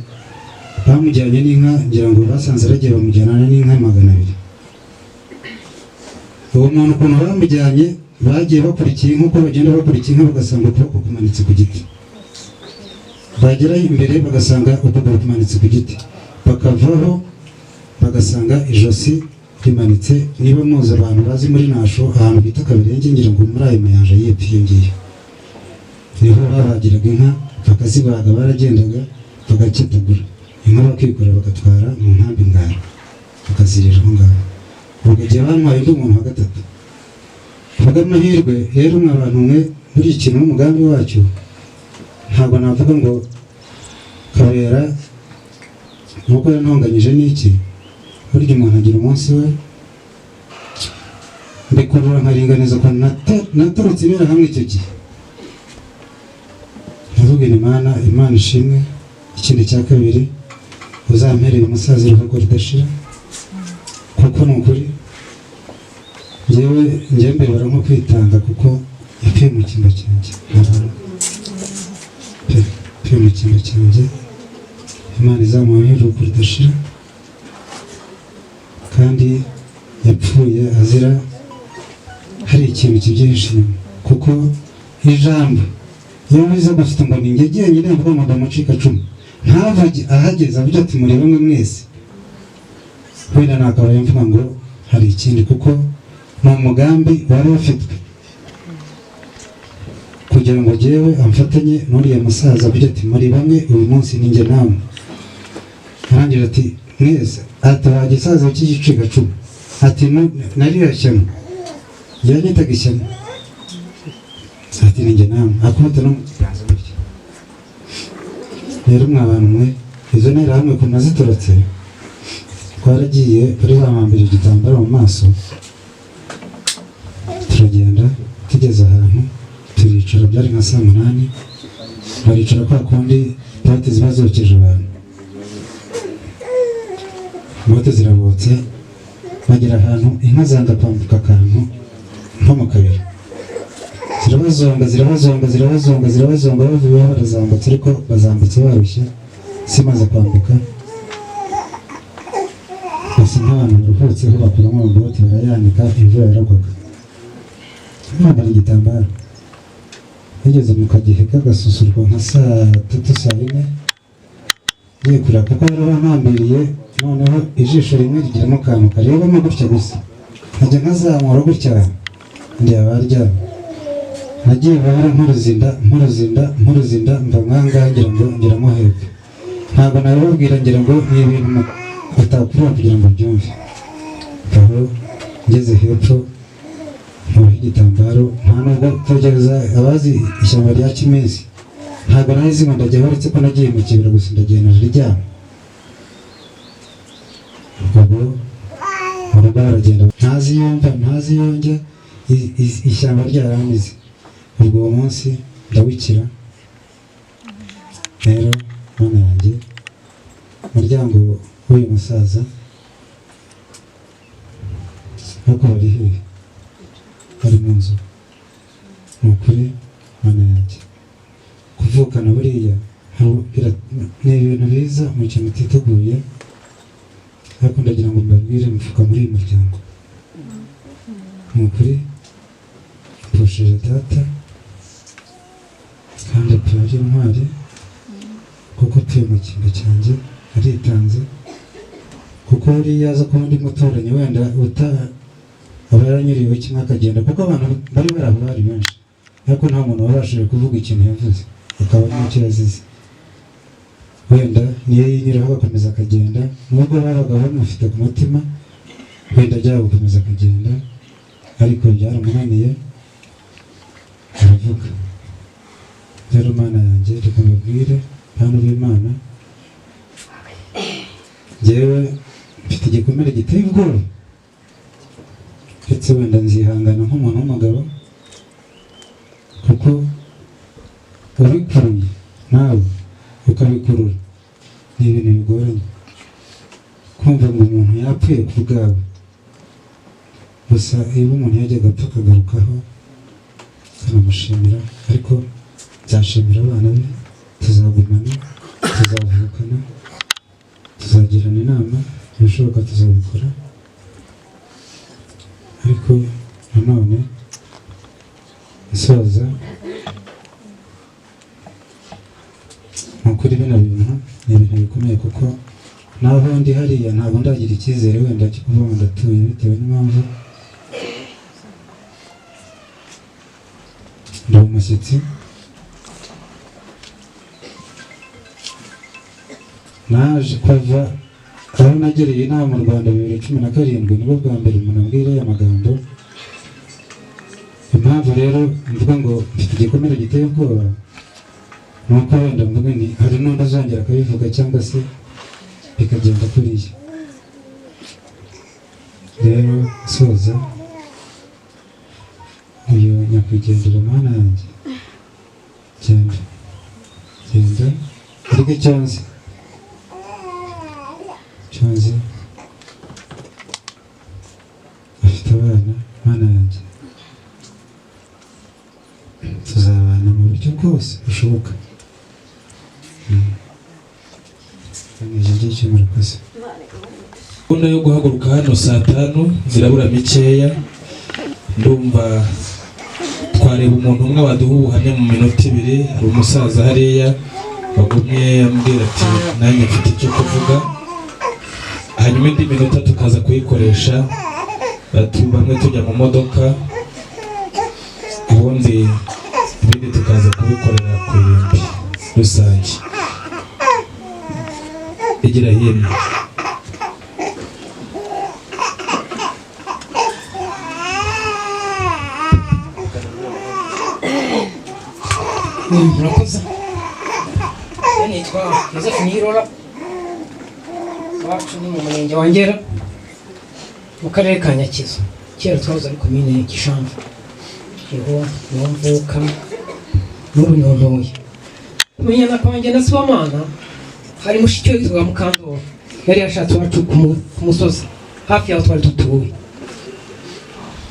bamujyanye n'inka, ngira ngo basanze aragiye bamujyana n'inka 200. Uwo muntu ukuntu bamujyanye, bagiye bakurikiye nk'uko bagenda bakurikiye inka, bagasanga ukuboko kumanitse ku giti, bagera imbere bagasanga ukuguru kumanitse ku giti, bakavaho bagasanga ijosi rimanitse. Niba muzi abantu bazi muri Nasho ahantu bita Kabirenge, ngira ngo muri ayo mayanja y'epfo iyo ngiyo niho babagiraga inka, bakazibaga, baragendaga bagaketagura inka bakikora bagatwara mu nkambi Ngara bakazirira aho ngaho. Ubwo igihe bantwaye undi muntu wa gatatu, kubw'amahirwe rero mwa bantu mwe, muri iki kintu n'umugambi wacyo, ntabwo navuga ngo Kabera nuko yantonganyije n'iki, burya umuntu agira umunsi we. Mbikurura nkaringaniza ukuntu naturutse interahamwe icyo gihe, ndavuga nti Imana, Imana ishimwe. Ikindi cya kabiri, uzampere uyu musaza iruhuko ridashira, kuko ni ukuri njyewe mbibara nko kwitanga, kuko yapfuye mu cyimbo cyanjye, yapfuye mu cyimbo cyanjye. Imana izamuhe iruhuko ridashira, kandi yapfuye azira hari ikintu kibyihishe inyuma, kuko ijambo iyo biza gufite ngo ni njye jyenyine mvuga ngo ndamucikacumu, ntavuge ahageze avuge ati muri bamwe mwese, wenda nakabaye mvuga ngo hari ikindi, kuko ni umugambi wari ufitwe kugira ngo jyewe amfatanye n'uriya musaza avuge ati muri bamwe uyu munsi ni njye namwe. Arangira ati mwese, ati wagisaza cy'igicikacumu, ati naririya shyano yanyitaga ishyano, ati ni njye namwe, akubita no mu kiganza gutya. Rero mwa bantu mwe, izo nterahamwe ukuntu nazitorotse, twaragiye bari bamambira igitambaro mu maso, turagenda tugeze ahantu turicara, byari nka saa 8, baricara kwa kundi bote ziba zokeje abantu, bote zirabotse, bagera ahantu inka zanga kwambuka akantu nko mu kabiri, zirabazonga zirabazonga zirabazonga zirabazonga, bavuyeho barazambutse, ariko bazambutse barushye. Simaze kwambuka basa nk'abantu baruhutseho, bakuramo amabote barayanika, imvura yaragwaga, bambara igitambaro. Bigeze mu kagihe k'agasusurwa nka saa 3 saa 4, ngiye kureba kuko bari bampambiriye, noneho ijisho rimwe rigiramo akantu karebamo gutya gusa, nkajya nkazamura gutya ndeba aryamye. Nagiye bahora nkuruzinda nkuruzinda nkuruzinda, mva nkangaha ngira ngo ngeramo hepfo, ntabwo nabibabwira ngira ngo ni ibintu utakurura kugira ngo ubyumve. Aho ngeze hepfo nkuraho igitambaro, nta nubwo tugereza abazi ishyamba rya Kimezi, ntabwo nari nzi ngo ndajya, uretse ko nagiye mu kibira gusa ndagenda ndaryama. Ubwo mu rugo baragenda, ntazi iyo mva ntazi iyo njya, ishyamba ryaramize. Ubwo uwo munsi ndawukira. Rero mwana yanjye, umuryango w'uyu musaza ariko bari hehe? Bari mu nzu. Ni ukuri mwana yanjye, kuvukana buriya ni ibintu biza mu kintu utiteguye, ariko ndagira ngo mbabwire mvuka muri uyu muryango. Ni ukuri mpfushije data, kandi apfuye ari intwari, kuko apfuye mu cyimbo cyanjye, aritanze, kuko buriya aza kuba undi muturanyi wenda aba yaranyuriyeho kimwe akagenda, kuko abantu bari bari aho bari benshi, ariko nta muntu wabashije kuvuga ikintu yavuze, akaba ari nacyo yazize. Wenda niyo yinyuraho agakomeza akagenda, nubwo babaga bamufite ku mutima, wenda ajya gukomeza akagenda, ariko byaramunaniye aravuga. Rero Mana yanjye, reka mbabwire bantu b'Imana, njyewe mfite igikomere giteye ubwoba, ndetse wenda nzihangana nk'umuntu w'umugabo, kuko ubikuruye nawe ukabikurura ni ibintu bigoranye kumva ngo umuntu yapfuye ku bwawe. Gusa iyo umuntu yajyaga apfa akagarukaho kanamushimira, ariko nzashimira abana be, tuzagumana, tuzavukana, tuzagirana inama, ibishoboka tuzabikora. Ariko nanone nsoza, ni ukuri bino bintu ni ibintu bikomeye, kuko naho ndi hariya ntabwo ndagira icyizere wenda cyo kuba ngo ndatuye, bitewe n'impamvu ndi umushyitsi. Naje kuva aho nagereye inama mu Rwanda 2017, nibwo bwa mbere umuntu ambwira aya magambo. Impamvu rero mvuga ngo mfite igikomere giteye ubwoba, ni uko wenda mvuga nti hari n'undi azongera akabivuga cyangwa se bikagenda kuriya. Rero nsoza, uyu nyakwigendera Mana yanjye, genda genda, ariko icyo nzi afite abana, Mana yanjye tuzabana mu buryo bwose bushoboka. Gahunda yo guhaguruka hano saa 5 zirabura mikeya, ndumva twareba umuntu umwe waduha ubuhamya mu minota 2. Hari umusaza hariya wagumye ambwira ati nanjye mfite icyo kuvuga, hanyuma indi minota tukaza kuyikoresha bamwe tujya mu modoka, ubundi ibindi tukaza kubikorera ku irimbi rusange. Igira hino. Murakoze. Nitwa Joseph Nirora, iwacu ni mu murenge wa Ngera mu karere ka Nyakizu, kera twahoze ari komine Gishamvu, niho mvuka n'ubu niho ntuye. Kumenyana kwanjye na Sibomana, hari mushiki we witwaga Mukandori, yari yashatse iwacu ku musozi hafi y'aho twari dutuye,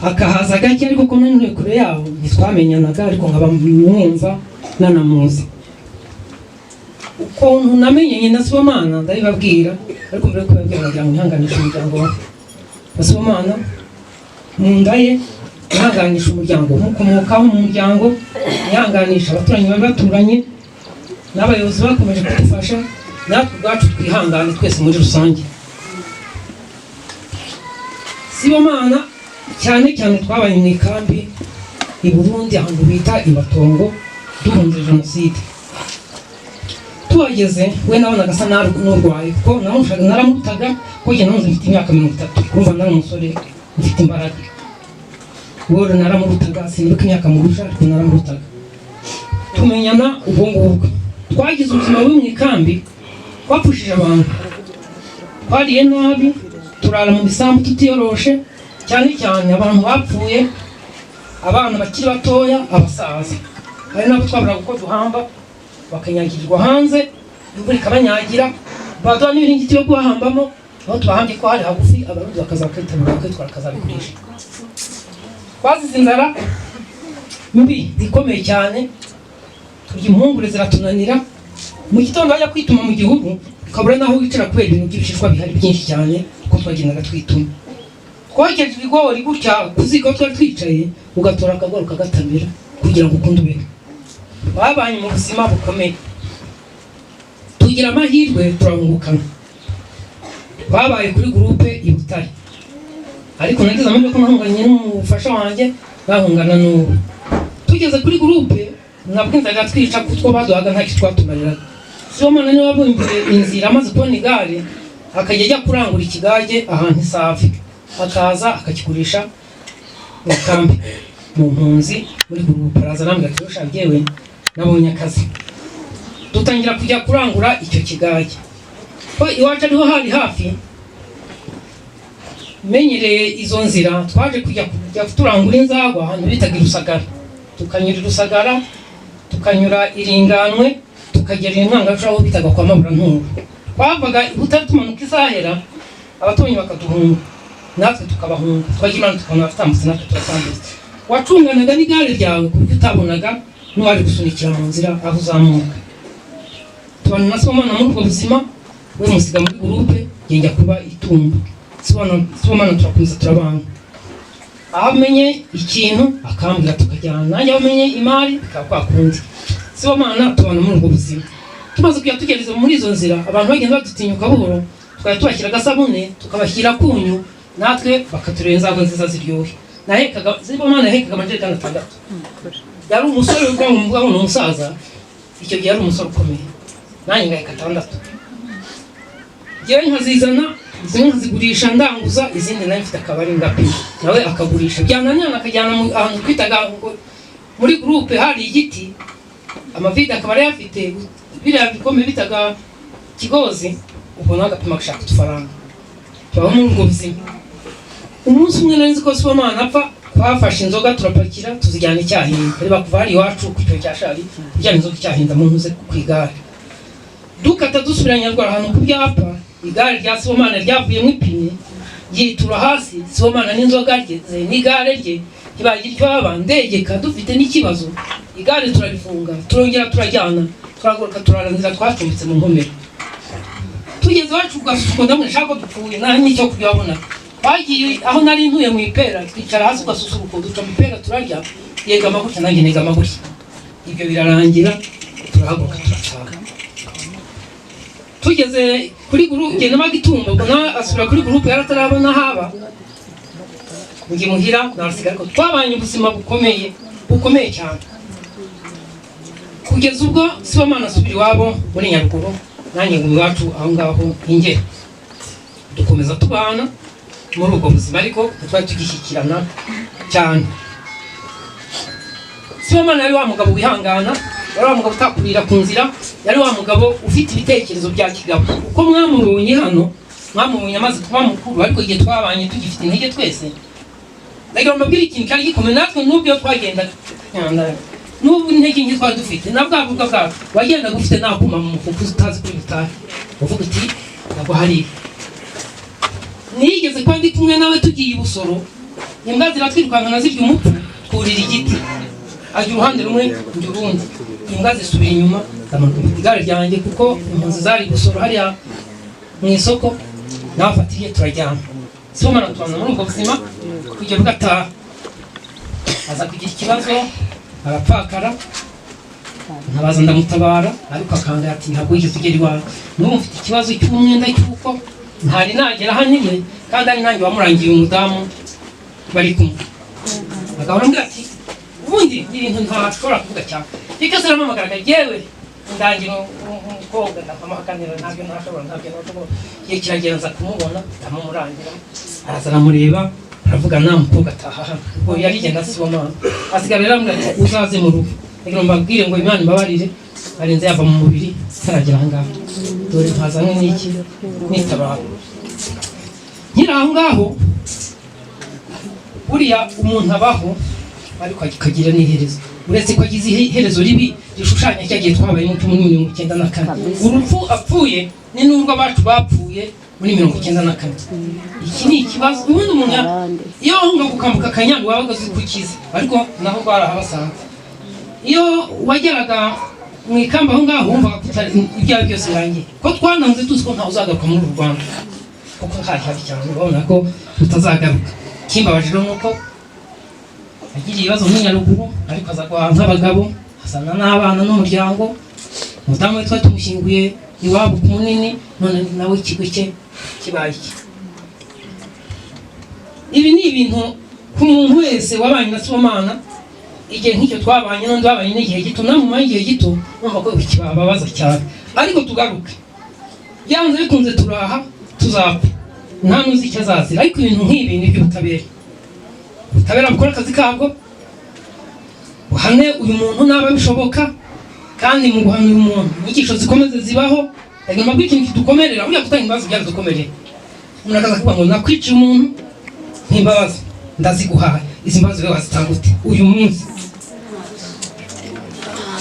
akahaza gake, ariko ko nari kure yaho ntitwamenyanaga, ariko nkaba mwumva nanamuzi. Ukuntu namenyanye na Sibomana ndabibabwira, ariko mbere yo kubabwira nagira ngo ntihanganishe umuryango wa Sibomana mu nda ye, ntihanganishe umuryango umukomokaho mu muryango, ntihanganishe abaturanyi bari baturanye n'abayobozi bakomeje kudufasha, natwe ubwacu twihangane twese muri rusange. Sibomana cyane cyane twabaye mu ikambi i Burundi, ahantu bita i Matongo, duhunze jenoside. Tuhageze we nabonaga asa n'urwaye, kuko naramutaga, kuko njye namuze mfite imyaka 30, urumva nari umusore mfite imbaraga. Wowe naramurutaga, sinibuka imyaka murusha, ariko naramurutaga. Tumenyana ubwo ngubwo. Twagize ubuzima bubi mu ikambi, twapfushije abantu, twariye nabi, turara mu bisambu tutiyoroshe, cyane cyane abantu bapfuye, abana bakiri batoya, abasaza. Hari n'abo twaburaga uko duhamba, bakanyagirirwa hanze, imvura ikabanyagira, baduha n'ibiringiti yo kubahambamo, aho tubahambye ko hari hagufi, abarundi bakaza bakitabira bakitwara bakazabigurisha. Twazize inzara mbi ikomeye cyane, turya impungure ziratunanira, mu gitondo wajya kwituma mu gihuru ukabura n'aho wicara kubera ibintu by'ibishishwa bihari byinshi cyane, kuko twagendaga twituma. Twokeje ibigori gutya ku ziko twari twicaye, ugatora akagori ukagatamira kugira ngo ukunde ubeho. Babanye mu buzima bukomeye, tugira amahirwe turahungukana. Babaye kuri gurupe i Butare, ariko nagize amahirwe ko nahunganye n'umufasha wanjye, bahungana n'ubu. Tugeze kuri gurupe nabwo inzara iratwica, kuko baduhaga ntacyo twatumariraga. Sibomana niwe wabumbiye inzira, amaze kubona igare akajya ajya kurangura ikigage ahantu i Save, akaza akakigurisha mu kambi, mu mpunzi, muri groupe. Araza arambwira ati: "Rusha, yewe nabonye akazi." Dutangira kujya kurangura icyo kigage, ko iwacu ariho hari hafi, menyereye izo nzira. Twaje kujya turangura inzagwa ahantu bitaga i Rusagara, tukanyura i Rusagara, tukanyura Iringanwe, tukagera Inkangacu aho bitaga kwa Maburanturo. Twavaga i Butare tumanuka Isahera, abaturanyi bakaduhunga natwe tukabahunga. Twagira Imana tukabona batambutse, natwe turatambutse. Wacunganaga n'igare ryawe ku buryo utabonaga n'uwari gusunikira mu nzira aho uzamuka. Tubana na Sibomana muri ubwo buzima, we musiga muri groupe, njya kuba Itumba. Sibomana turakomeza turabana, aho amenye ikintu akambwira tukajyana, nanjye aho amenye imari bikaba kwa kundi. Sibomana tubana muri ubwo buzima. Tumaze kujya tugereza muri izo nzira, abantu bagenda badutinyuka buhoro, tukajya tubashyira agasabune, tukabashyira kunyu, natwe bakatureba inzagwa nziza ziryoshye. Nahekaga, Sibomana yahekaga amajerekani 6. Yari umusore ubwo mvuga ngo ni umusaza, icyo gihe yari umusore ukomeye, nanjye ngaheka 6. Njyewe nkazizana, zimwe nkazigurisha ndanguza, izindi nawe mfite akabari ngapima, nawe akagurisha, byananirana akajyana ahantu twitaga ngo muri groupe hari igiti, amavide akaba yari afite biriya bikombe bitaga kigozi, ubwo nawe agapima agashaka udufaranga. Tubaho muri ubwo buzima. Umunsi umwe nari nzi ko Sibomana apfa, twafashe inzoga turapakira tuzijyana i Cyahinda. Reba, kuva hari iwacu ku cyo cya Shari ujyana inzoga i Cyahinda mu ntuze ku igare, dukata dusubira Nyarwara ahantu ku byapa, igare rya Sibomana ryavuyemo ipine yitura hasi. Sibomana n'inzoga rye n'igare rye ntibagira icyo baba. Ndegeka dufite n'ikibazo, igare turarifunga, turongera turajyana, turagaruka, turarangira twacumbitse mu nkomero. Tugeze iwacu ugasusuko, ndamwe nshaka ko dupfuye nta n'icyo kurya wabona. Twagiye aho nari ntuye mu ipera, twicara hasi ugasusuruko, duca mu ipera turarya, yegama gutya nanjye negama gutya. Ibyo birarangira, turahaguruka turataha. Tugeze kuri groupe nabaga Itumba, ubwo nawe asubira kuri groupe yari atarabona haba njye muhira narasiga. Ariko twabanye ubuzima bukomeye, bukomeye cyane, kugeza ubwo Sibomana asubira iwabo muri Nyaruguru, nanjye ngo iwacu aho ngaho Ingera. Dukomeza tubana muri ubwo buzima, ariko ntitwari tugishyikirana cyane. Sibomana yari wa mugabo wihangana, yari wa mugabo utakurira ku nzira, yari wa mugabo ufite ibitekerezo bya kigabo. Uko mwamubonye hano, mwamubonye amaze kuba mukuru, ariko igihe twabanye tugifite intege twese, ndagira ngo mbabwire ikintu cyari gikomeye. Natwe n'ubwo iyo twagendaga, n'ubu intege nke twari dufite na bwa bubwa bwacu, wagendaga ufite nakuma mu mufuka utazi kuri butahe, uvuga uti ntabwo hariya. Nigeze kuba ndi kumwe nawe tugiye i Busoro, imbwa ziratwirukankana zirya umupfu, twurira igiti, ajya uruhande rumwe njya urundi, imbwa zisubira inyuma. Ndamanuka mfite igare ryanjye kuko impunzi zari Busoro hariya mu isoko, nafatiye turajyana. Sibomana tubana muri ubwo buzima kugera ugataha. Aza kugira ikibazo arapfakara, nkabaza ndamutabara, ariko akanga ati: "Ntabwo wigeze ugera iwawe, n'ubu mfite ikibazo cy'umwenda cy'uko ntari nagera hano iwe, kandi ari nanjye wamurangiye umudamu bari kumwe." Agahora ambwira ati ubundi ni ibintu ntashobora kuvuga cyane. Icyo cyose arampamagaraga: "Yewe ndangira umukobwa." Ndakamuhakanira: "Ntabyo ntashobora, ntabyo ntashobora." Igihe kiragera nza kumubona, ndamumurangira, araza aramureba, aravugana, umukobwa ataha hano. Ubwo yarigenda, Sibomana asigara arambwira ati: "Uzaze mu rugo." Ndagira ngo mbabwire ngo Imana imbabarire, arinze yava mu mubiri ntaragera aha ngaha. Dore mpazanywe n'iki nitabara nkiri aho ngaho. Buriya umuntu abaho ariko akagira n'iherezo, uretse ko agize iherezo ribi rishushanya cya gihe twabayemo cyo muri 94. Urupfu apfuye ni n'urwo abacu bapfuye muri 94. Iki ni ikibazo. Ubundi umuntu iyo wahunga gukambuka akanyaru wabaga uzi ko ukize, ariko naho rwarahabasanze. Iyo wageraga mu ikamba aho ngaho wumvaga ko ibyawe byose birangiye, ko twananze tuzi ko ntawe uzagaruka muri uru Rwanda, kuko hari habi cyane, urabona ko tutazagaruka. Ikimbabaje rero ni uko yagiriye ibibazo muri Nyaruguru, ariko aza guhaha nk'abagabo, azana n'abana n'umuryango. Umudamu we twari tumushyinguye iwabo ku Munini, none nawe ikigo cye kibaye iki. Ibi ni ibintu ku muntu wese wabanye na Sibomana igihe nk'icyo twabanye, n'undi wabanye n'igihe gito, namwe igihe gito, numva ko kibababaza cyane. Ariko tugaruke, byanze bikunze turaha tuzapfa, nta n'uzi icyo azazira. Ariko ibintu nk'ibi ni iby'ubutabera. Ubutabera bukora akazi kabwo, buhane uyu muntu naba bishoboka. Kandi mu guhana uyu muntu, inyigisho zikomeze zibaho. Reka mbabwire ikintu kidukomerera. Buriya gutanga imbabazi byaradukomereye. Umuntu akaza kuvuga ngo nakwiciye umuntu, nk'imbabazi ndaziguhaye. Izi mbabazi wowe wazitanga ute uyu munsi?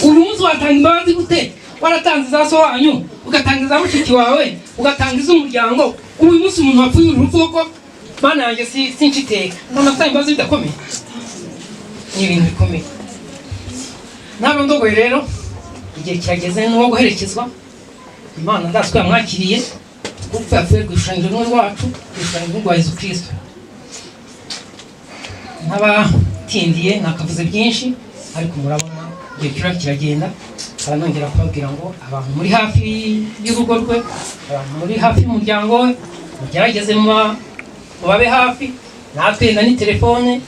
Uyu munsi watanga imbabazi gute? Waratanze iza so wanyu, ugatanga iza mushiki wawe, ugatanga iz'umuryango. Uyu munsi umuntu wapfuye uru rupfu koko, Mana yanjye, si sinshiteka mbona gutanga imbabazi bidakomeye. Ni ibintu bikomeye. Ntabwo ndogoye rero, igihe kirageze n'uwo guherekezwa. Imana ndazi ko yamwakiriye, kuko yapfuye rwishushanyije n'urwacu, rwishushanyije n'urwa Yezu Kristo. Ntabatindiye, nakavuze byinshi, ariko murabona igihe kiriya kiragenda. Nkaba nongera kubabwira ngo abantu muri hafi y'urugo rwe, abantu muri hafi y'umuryango we, mugerageze mubabe hafi. Natwe na ni telefone,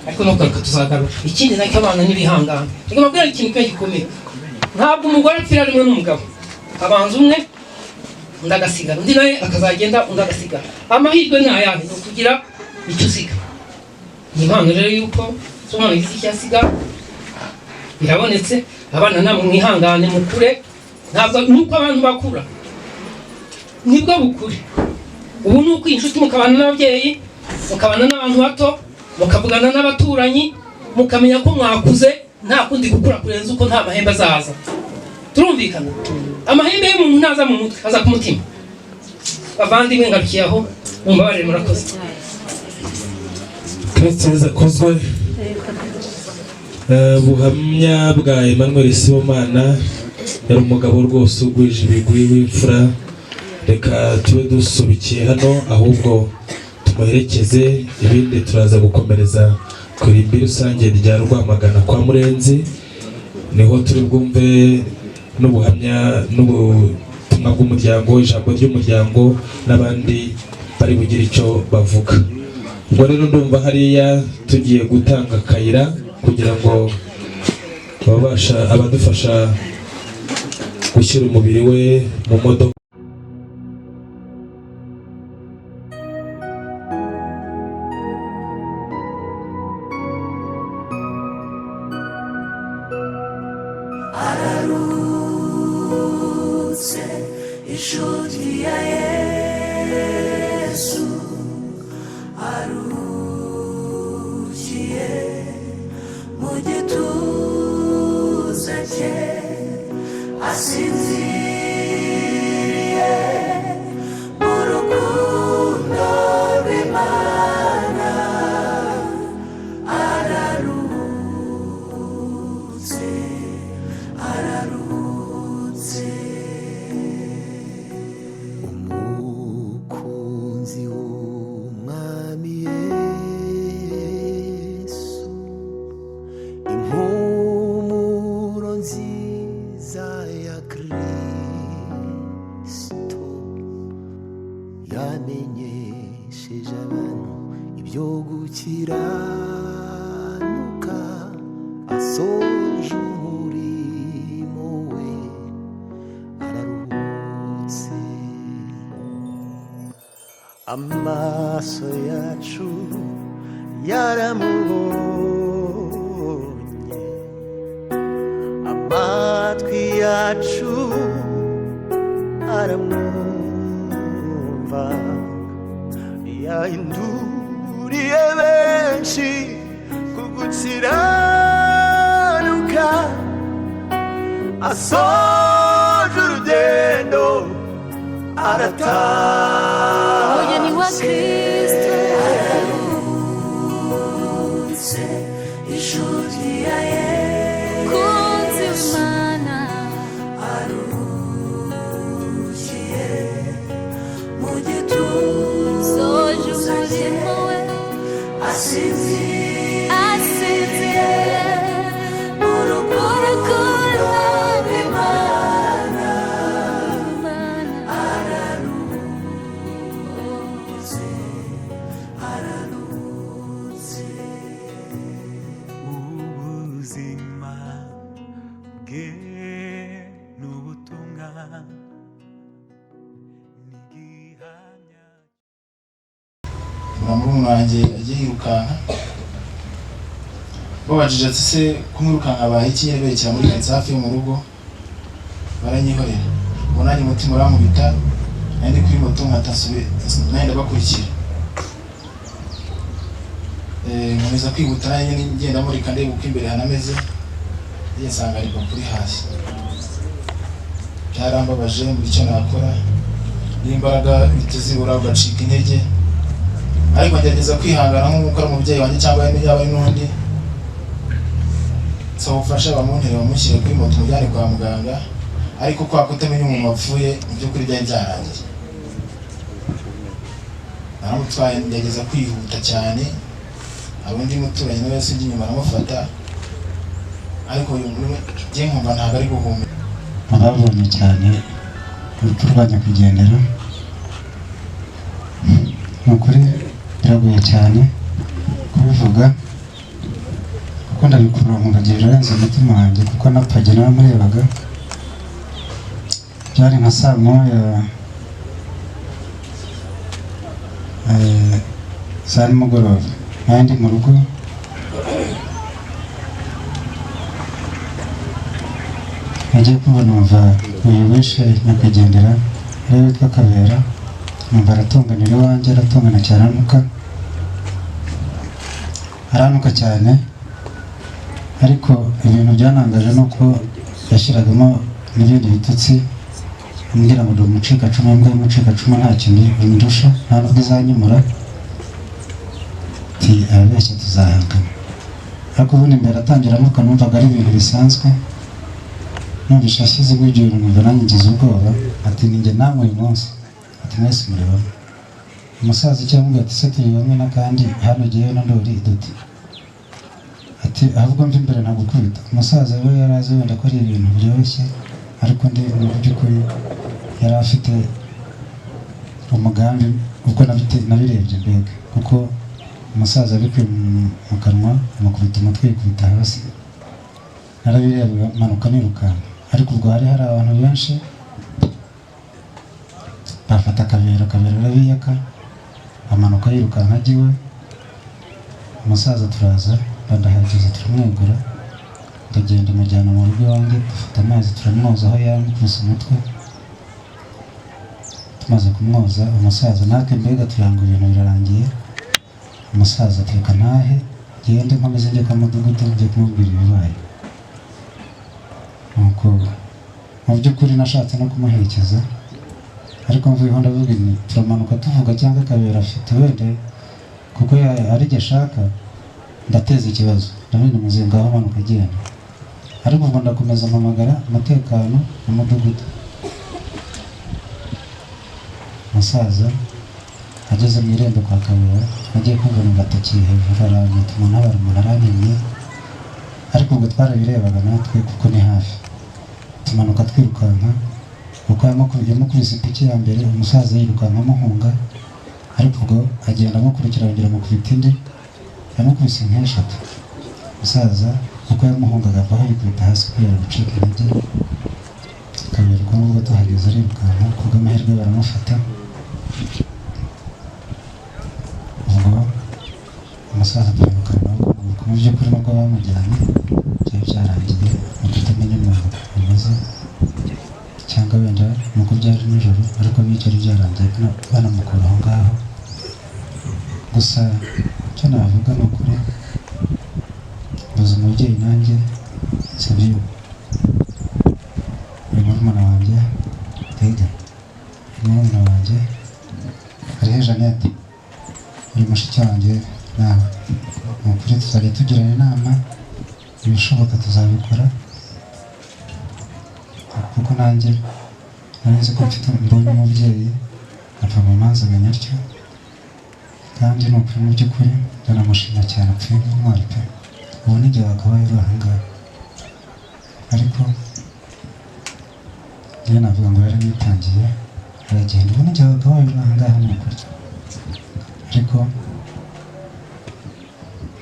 ariko no kugaruka tuzagaruka. Ikindi nacyo, abana n'ibihangano. Reka mbabwire ikintu kimwe gikomeye: ntabwo umugore apfira rimwe n'umugabo. Abanza umwe, undi agasigara, undi nawe akazagenda, undi agasigara. Amahirwe ni ayahe? Ni ukugira icyo usiga. Ni impano rero yuko se umwana agize icyo asiga, birabonetse. Abana namwe mwihangane mukure. Ntabwo nuko abantu bakura nibwo bukure. Ubu ni uko inshuti mukabana n'ababyeyi, mukabana n'abantu bato, mukavugana n'abaturanyi, mukamenya ko mwakuze. Nta kundi gukura kurenza uko, nta mahembe azaza. Turumvikana? Amahembe y'umuntu ntaza mu mutwe, aza ku mutima. Bavandimwe, ngarukiye aho, mumbabarire, murakoze. Kristo Yezu akozwe. Buhamya bwa Emmanuel Sibomana, yari umugabo rwose ugwije ibigwi, w'imfura. Reka tube dusubikiye hano, ahubwo tumuherekeze, ibindi turaza gukomereza ku irimbi rusange rya Rwamagana kwa Murenzi. Niho turi bwumve n'ubuhamya n'ubutumwa bw'umuryango, ijambo ry'umuryango, n'abandi bari bugire icyo bavuga. Ubwo rero ndumva hariya tugiye gutanga akayira kugira ngo ababasha, abadufasha gushyira umubiri we mu modoka. Araruhutse inshuti ya Yesu, aruhukiye mu gituza cye, asinziriye mu rukundo rw'Imana. Araruhutse, araruhutse. Umukunzi w'Umwami Yesu, impumuro nziza ya Kristo, yamenyesheje abantu ibyo gukiranuka. Asoje umurimo we, araruhutse. Amaso yacu yaramubonye, amatwi yacu aramwumva, yahinduriye benshi ku gukiranuka. Asoje urugendo, Umugeni wa aratashye. Kristo. Araruhutse inshuti ya Kunzi Yesu, w'Imana. Aruhukiye mu gituza Soje cye, umurimo we. Asinziriye Asinziriye mu rukundo rw'Imana. Araruhutse, araruhutse. Ubuzima bwe. Mbona murumuna wanjye agiye yirukanka, babajije ati se kumwirukanka abaye iki? Nyine berekera muri karitsiye hafi yo mu rugo, baranyihorera. Ubwo nanjye umutima urankubita, nari ndi kuri moto nkata nanjye ndabakurikira. Nkomeza kwihuta nanjye nyine ngenda murika ndeba uko imbere hanameze, njye nsanga ari kuri hasi. Byarambabaje mbura icyo nakora, n'imbaraga bitazibura ugacika intege, ariko ngerageza kwihangana nk'uko ari umubyeyi wanjye cyangwa yaba ari n'undi. Nsaba ubufasha bamuntere bamushyire kuri moto mujyane kwa muganga, ariko kwa kutamenya umuntu wapfuye mu by'ukuri byari byarangiye. Naramutwaye ngerageza kwihuta cyane, hari undi muturanyi nawe yasubye inyuma aramufata, ariko uyu njye nkumva ntabwo ari guhumeka. Ababonye cyane urupfu rwa nyakwigendera, ni ukuri biragoye cyane kubivuga, kuko ndabikurura nkumva birarenze umutima wanjye, kuko napfanye naramurebaga. Byari nka saa moya za nimugoroba, nari ndi mu rugo. Nagiye kumva numva uyu wishe nyakwigendera ariwe witwa Kabera, numva aratunganira iwanjye, aratungana cyane, aranuka, aranuka cyane. Ariko ibintu byanangaje ni uko yashyiragamo n'ibindi bitutsi, ambwira ngo ndi umucikacumu, imbwa y'umucikacumu nta kintu indusha, nta nubwo izanyimura, ati arabeshya tuzahangana. Ariko ubundi mbere atangira anuka numvaga ari ibintu bisanzwe, numvise ashyize ibyo bintu numva nanjye ngize ubwoba, ati ni njye namwe uyu munsi, ati mwese muri bamwe. Umusaza icyo yamubwiye ati se turi bamwe n'akandi hano jyewe na Ndoli duti, ati ahubwo mva imbere ntagukubita. Umusaza we yari azi wenda ko ari ibintu byoroshye, ariko undi mu by'ukuri yari afite umugambi, ubwo nabirebye mbega, kuko umusaza abikuye mu kanwa amukubita umutwe yikubita hasi, narabirebye manuka nirukanka. Ariko ubwo hari abantu benshi bafata Kabera, Kabera arabiyaka amanuka yirukanka ajya iwe. Umusaza turaza bandahageze turamwegura, ndagenda mujyana mu rugo iwanjye, dufata amazi turamwoza aho yamukubise umutwe. Tumaze kumwoza umusaza natwe mbega turanga ibintu birarangiye. Umusaza ati reka ntahe ngende nkomeze njye kwa mudugudu njye kumubwira ibibaye. Nuko mu by'ukuri nashatse no kumuherekeza, ariko mvuyeho ndavuga nti turamanuka tuvuga cyangwa Kabera afite wenda kuko ari jye ashaka ndateza ikibazo, ndabona umuzinga aho amanuka agenda. Ariko ubwo ndakomeza mpamagara umutekano mu mudugudu. Umusaza ageze mu irembo kwa Kabera, agiye kumva numva atakiye hejuru, aranyita umuntu abara umuntu arantemye, ariko ubwo twarabirebaga natwe kuko ni hafi. Tumanuka twirukanka, kuko yamukubise ipiki ya mbere, umusaza yirukanka amuhunga, ariko ubwo agenda amukurikira yongera amukubita indi, yamukubise nk'eshatu. Umusaza uko yamuhungaga avaho yikubita hasi kubera gucika intege. Kabera ubwo ngubwo tuhageze arirukanka, kubw'amahirwe baramufata. Ubwo umusaza turabukana nabo, mu by'ukuri nubwo bamujyanye byari byarangiye, ni ukutamenya umuntu bimeze cyangwa wenda nuko byari nijoro, ariko byari byarangiye banamukura aho ngaho. Gusa icyo navuga ni ukuri, mbuze umubyeyi nanjye Savio, uyu murumuna wanjye Tega, uyu murumuna wanjye hariho Jeannette, uyu mushiki wanjye nawe. Ni ukuri tuzajya tugirana inama, ibishoboka tuzabikora, kuko nanjye nari nzi ko mfite mbonye umubyeyi apfa mu manza atyo, kandi ni ukuri mu by'ukuri ndanamushima cyane, apfuye nk'intwari pe. Ubu n'igihe wakabaye uri aha ngaha, ariko njyewe navuga ngo yaranitangiye aragenda. Ubu n'igihe wakabaye uri aha ngaha ni ukuri, ariko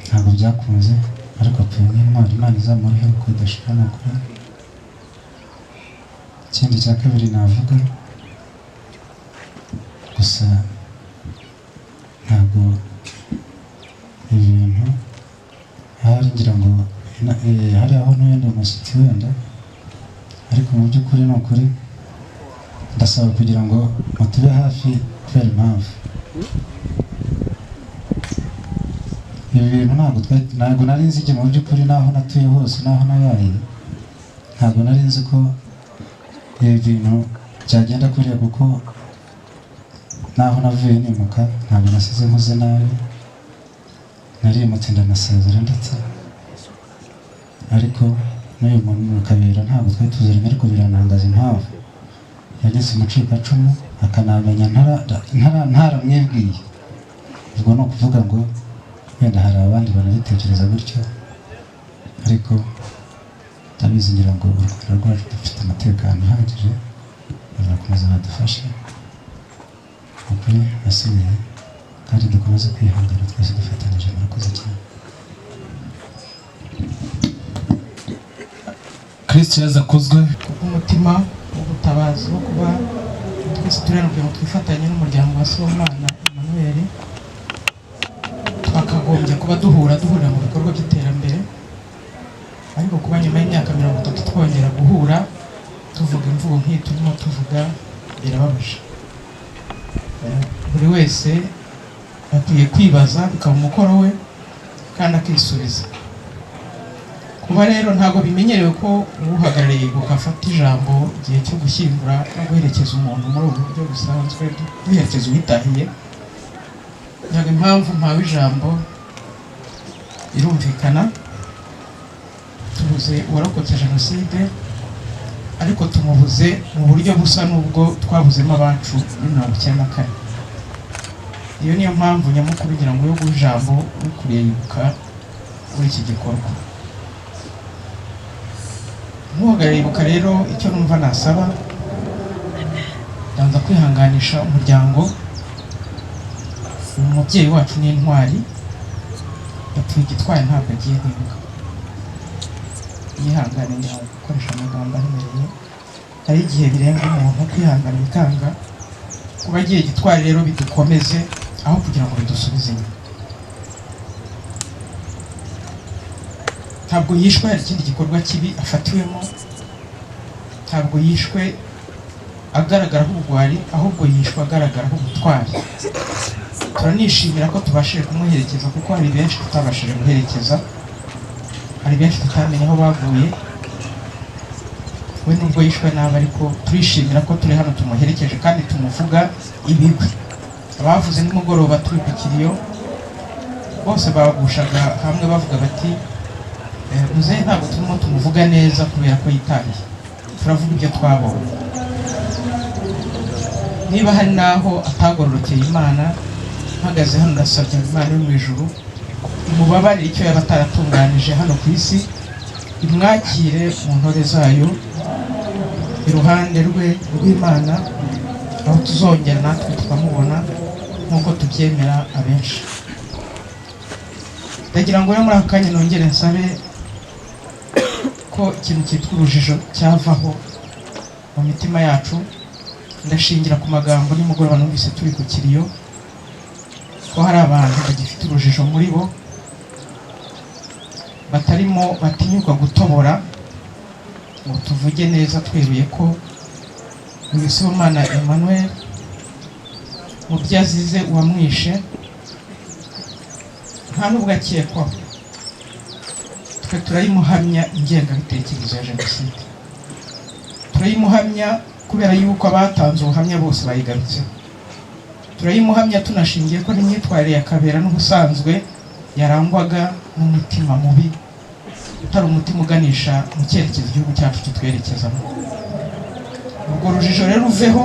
ntabwo byakunze, ariko apfuye nk'intwari. Imana izamuhe uko idashira ni ukuri. Ikindi cya kabiri navuga, gusa ntabwo ntuye ndi umushyitsi wenda, ariko mu by'ukuri ni ukuri ndasaba kugira ngo mutube hafi kubera impamvu ibi bintu ntabwo nari nzi igihe mu by'ukuri n'aho natuye hose n'aho nabaye, ntabwo nari nzi ko ibi bintu byagenda kuriya, kuko n'aho navuye nimuka ntabwo nasize nkoze nabi, narimutse ndanasezera ndetse, ariko n'uyu muntu Kabera ntabwo twari tuziranye, ariko birantangaza impamvu yageze umucikacumu akanamenya ntaramwibwiye. Ubwo ni ukuvuga ngo wenda hari abandi banabitekereza gutyo, ariko ndabizi ngira ngo u Rwanda rwacu dufite umutekano uhagije, bazakomeza badufashe ukuri asigaye, kandi dukomeze kwihangana twese dufatanyije. Murakoze cyane. Kristo yaza akuzwe. Kubw'umutima w'ubutabazi wo kuba twese turi hano kugira ngo twifatanye n'umuryango wa Sibomana Emmanuel, twakagombye kuba duhurira mu bikorwa by'iterambere, ariko kuba nyuma y'imyaka 30 twongera guhura tuvuga imvugo nk'iyi turimo tuvuga birababaje. Buri wese akwiye kwibaza, bikaba umukoro we kandi akisubiza. Kuba rero ntabwo bimenyerewe ko uhagarariye Ibuka afata ijambo igihe cyo gushyingura no guherekeza umuntu muri ubu buryo busanzwe, duherekeza uwitahiye. Ntabwo impamvu mpawe ijambo irumvikana, tubuze uwarokotse jenoside, ariko tumubuze mu buryo busa n'ubwo twabuzemo abacu muri 94. Iyo niyo mpamvu nyamukuru ngira ngo yo guha ijambo ukuriye Ibuka muri iki gikorwa. Ntuhagarare Ibuka rero, icyo numva nasaba, ndanza kwihanganisha umuryango. Uyu mubyeyi wacu ni intwari, yapfuye igitwari ntabwo agiye nk'imbwa. Yihangane, ngira ngo gukoresha amagambo aremereye, hari igihe birenga umuntu kwihangana bikanga. Kuba agiye gitwari rero bidukomeze aho kugira ngo bidusubize inyuma. Ntabwo yishwe hari ikindi gikorwa kibi afatiwemo, ntabwo yishwe agaragaraho ubugwari, ahubwo yishwe agaragaraho ubutwari. Turanishimira ko tubashije kumuherekeza, kuko hari benshi tutabashije guherekeza, hari benshi tutamenye aho baguye. We nubwo yishwe nabi, ariko turishimira ko turi hano tumuherekeje kandi tumuvuga ibigwi. Abavuze nimugoroba turi ku kiriyo bose bagushaga hamwe bavuga bati muzehe ntabwo turimo tumuvuga neza kubera ko yitahiye, turavuga ibyo twabonye. Niba hari n'aho atagororokeye Imana, mpagaze hano ndasabye Imana yo mu ijuru imubabarire icyo yaba ataratunganije hano ku isi, imwakire mu ntore zayo iruhande rwe rw'Imana, aho tuzongera natwe tukamubona nk'uko tubyemera abenshi. Ndagira ngo rero muri aka kanya nongere nsabe ko ikintu cyitwa urujijo cyavaho mu mitima yacu. Ndashingira ku magambo nimugoroba numvise turi ku kiriyo, ko hari abantu bagifite urujijo muri bo, batarimo batinyuka gutobora ngo tuvuge neza tweruye ko uyu Sibomana Emmanuel mu byo azize uwamwishe nta nubwo akekwaho. Twe turayimuhamya ingengabitekerezo ya jenoside, turayimuhamya kubera yuko abatanze ubuhamya bose bayigarutseho. Turayimuhamya tunashingiye ko n'imyitwarire ya Kabera n'ubusanzwe yarangwaga n'umutima mubi, utari umutima uganisha mu cyerekezo igihugu cyacu kitwerekezamo. Urwo rujijo rero ruveho,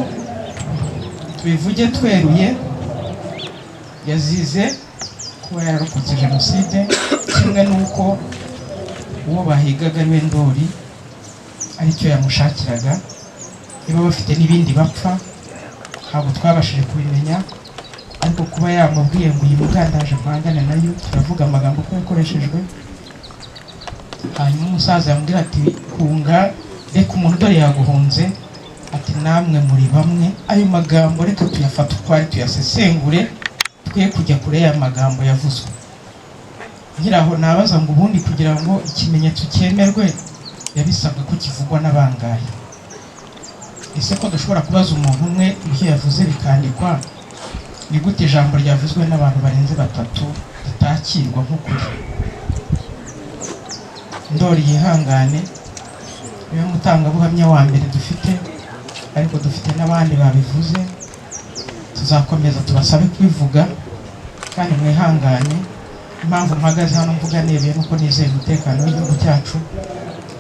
tubivuge tweruye, yazize kuba yararokotse jenoside, kimwe n'uko uwo bahigaga ari we Ndori aricyo yamushakiraga. Niba bafite n'ibindi bapfa ntabwo twabashije kubimenya, ariko kuba yamubwiye ngo uyu mugandaje mpangane nayo, turavuga amagambo ko yakoreshejwe. Hanyuma umusaza yamubwira ati hunga, reka umuntu dore yaguhunze, ati namwe muri bamwe. Ayo magambo reka tuyafate uko ari, tuyasesengure, twe kujya kure ya magambo yavuzwe. Nkiraho nabaza ngo ubundi kugira ngo ikimenyetso cyemerwe yabisabwe ko kivugwa n'abangahe? Ese ko dushobora kubaza umuntu umwe ibyo yavuze bikandikwa, ni gute ijambo ryavuzwe n'abantu barenze batatu ritakirwa nk'ukuri? Ndori yihangane, niwe mutangabuhamya wa mbere dufite, ariko dufite n'abandi babivuze, tuzakomeza tubasabe kubivuga kandi mwihangane. Impamvu mpagaze hano mvuga nebeye nuko nizeye umutekano w'igihugu cyacu,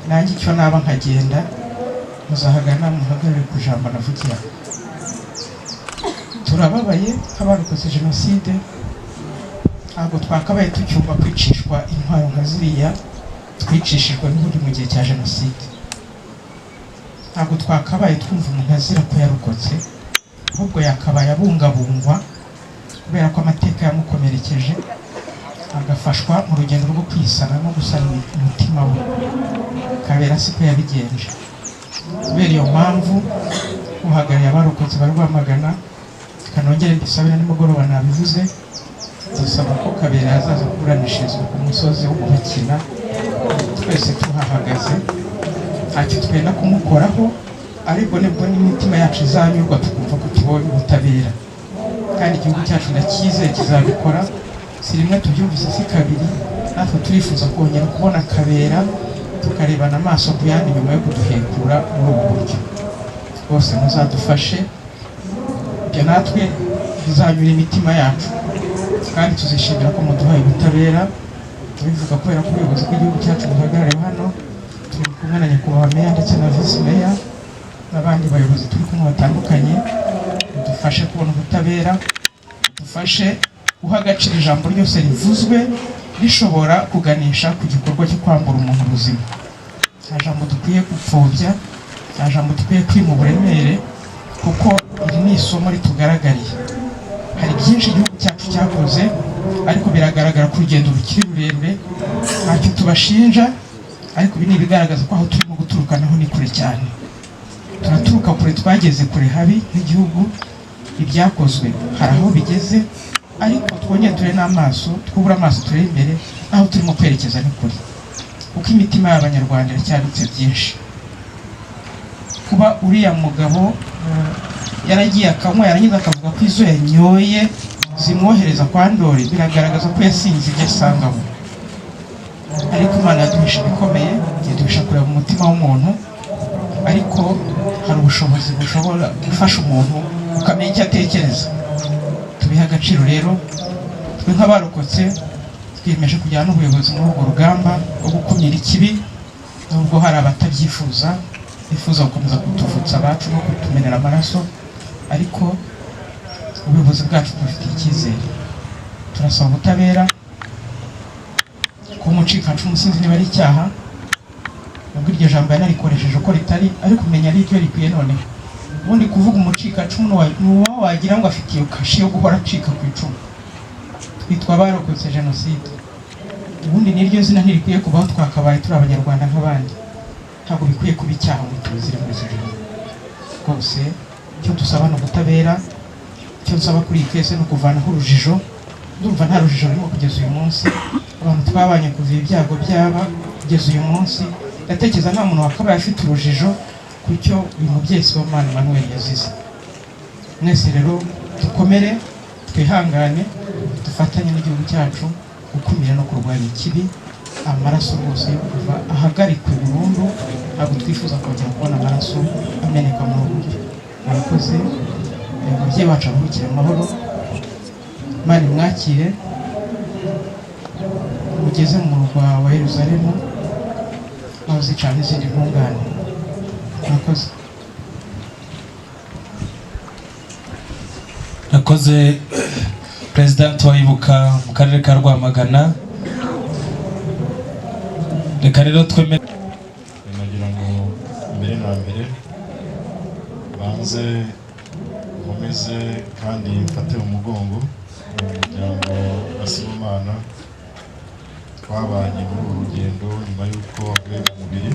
nanjye icyo naba nkagenda muzahagana muhagarare ku ijambo navugira. Turababaye nk'abarokotse jenoside, ntabwo twakabaye tucyumva kwicishwa intwaro nka ziriya twicishijwe n'ubundi mu gihe cya jenoside. Ntabwo twakabaye twumva umuntu azira ko yarokotse, ahubwo yakabaye abungabungwa kubera ko amateka yamukomerekeje, agafashwa mu rugendo rwo kwisana no gusana umutima we. Kabera siko yabigenje. Kubera iyo mpamvu uhagarariye abarokotse ba Rwamagana, kanongere mbisabire nimugoroba nabivuze, dusaba ko Kabera yazaza kuburanishirizwa ku musozi wo Mubakina, twese tuhahagaze, ntacyo twenda kumukoraho, ariko nibwo n'imitima yacu izanyurwa tukumva ko tubonye ubutabera. Kandi igihugu cyacu ndacyizeye kizabikora, si rimwe tubyumvise, si kabiri, natwe turifuza kongera kubona Kabera tukarebana amaso ku yandi nyuma yo kuduhekura muri ubu buryo. Rwose muzadufashe, ibyo natwe bizanyura imitima yacu, kandi tuzishimira ko muduhaye ubutabera. Tubivuga kubera ko ubuyobozi bw'igihugu cyacu buhagarariwe hano, turi kumwe na nyakubahwa meya ndetse na visi meya n'abandi bayobozi turi kumwe batandukanye, mudufashe kubona ubutabera, mudufashe guha agaciro ijambo ryose rivuzwe rishobora kuganisha ku gikorwa cyo kwambura umuntu ubuzima. Nta jambo dukwiye gupfobya, nta jambo dukwiye kwima uburemere, kuko iri ni isomo ritugaragariye. Hari byinshi igihugu cyacu cyakoze, ariko biragaragara ko urugendo rukiri rurerure, ntacyo tubashinja, ariko ibi ni ibigaragaza ko aho turimo guturuka naho ni kure cyane. Turaturuka kure, twageze kure habi nk'igihugu, ibyakozwe hari aho bigeze, ariko twongere ture n'amaso, twubure amaso turebe imbere, aho turimo kwerekeza ni kure, kuko imitima y'Abanyarwanda iracyabitse byinshi. Kuba uriya mugabo yaragiye akanywa, yarangiza akavuga ko izo yanyoye zimwohereza kwa Ndori, biragaragaza ko yasinze ibyo asangamo. Ariko Imana yaduhisha ibikomeye, yaduhisha kureba mu mutima w'umuntu, ariko hari ubushobozi bushobora gufasha umuntu ukamenya icyo atekereza. Tubihe agaciro rero, twe nk'abarokotse twiyemeje kujyana n'ubuyobozi muri urwo rugamba rwo gukumira ikibi, nubwo hari abatabyifuza, bifuza gukomeza kutuvutsa abacu no kutumenera amaraso, ariko ubuyobozi bwacu bubifitiye icyizere. Turasaba ubutabera ko umucikacumu sinzi niba ari icyaha, nubwo iryo jambo yanarikoresheje uko ritari, ariko umenya ari ryo rikwiye noneho. Ubundi kuvuga umucikacumu ni uwo wagira ngo afite iyo kashi yo guhora acika ku icumu. Twitwa abarokotse jenoside, ubundi n'iryo zina ntirikwiye kubaho, twakabaye turi abanyarwanda nk'abandi. Ntabwo bikwiye kuba icyaha ngo tubizire muri iki gihugu. Rwose icyo dusaba ni ubutabera, icyo nsaba kuri iyi kese ni ukuvanaho urujijo. Ndumva nta rujijo rurimo kugeza uyu munsi, abantu twabanye kuva ibyago byaba kugeza uyu munsi, ndatekereza nta muntu wakabaye afite urujijo ku cyo uyu mubyeyi Sibomana Emmanuel yazize. Mwese rero dukomere, twihangane, dufatanye n'igihugu cyacu gukumira no kurwanya ikibi. Amaraso rwose yo kuva ahagarikwe burundu, ntabwo twifuza kongera kubona amaraso ameneka muri ubu buryo. Murakoze, uyu mubyeyi wacu aruhukire mu mahoro, Imana imwakire, mugeze mu murwa wa Yerusalemu, aho zicana n'izindi ntungane. Murakoze. Nakoze President wa Ibuka mu karere ka Rwamagana. Reka rero twemere. Nagira ngo mbere na mbere banze nkomeze kandi mfate mu mugongo umuryango wa Sibomana twabanye muri uru rugendo nyuma y'uko avuye mu mubiri,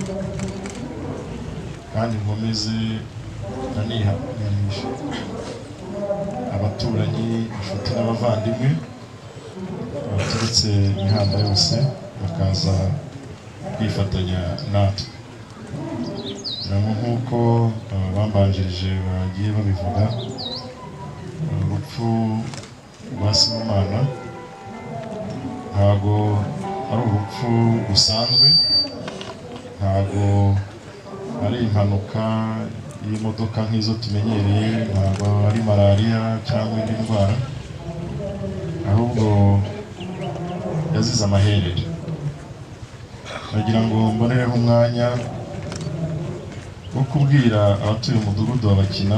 kandi nkomeze nanihanganisha abaturanyi, inshuti n'abavandimwe Baturutse imihanda yose bakaza kwifatanya natwe. Ngira ngo nk'uko abambanjirije bagiye babivuga, urupfu rwa Sibomana ntago ari urupfu rusanzwe, ntago ari impanuka y'imodoka nk'izo tumenyereye, ntabwo ari malariya cyangwa indi ndwara, ahubwo yazize amaherere. Nagira ngo mbonereho umwanya wo kubwira abatuye umudugudu wa Bakina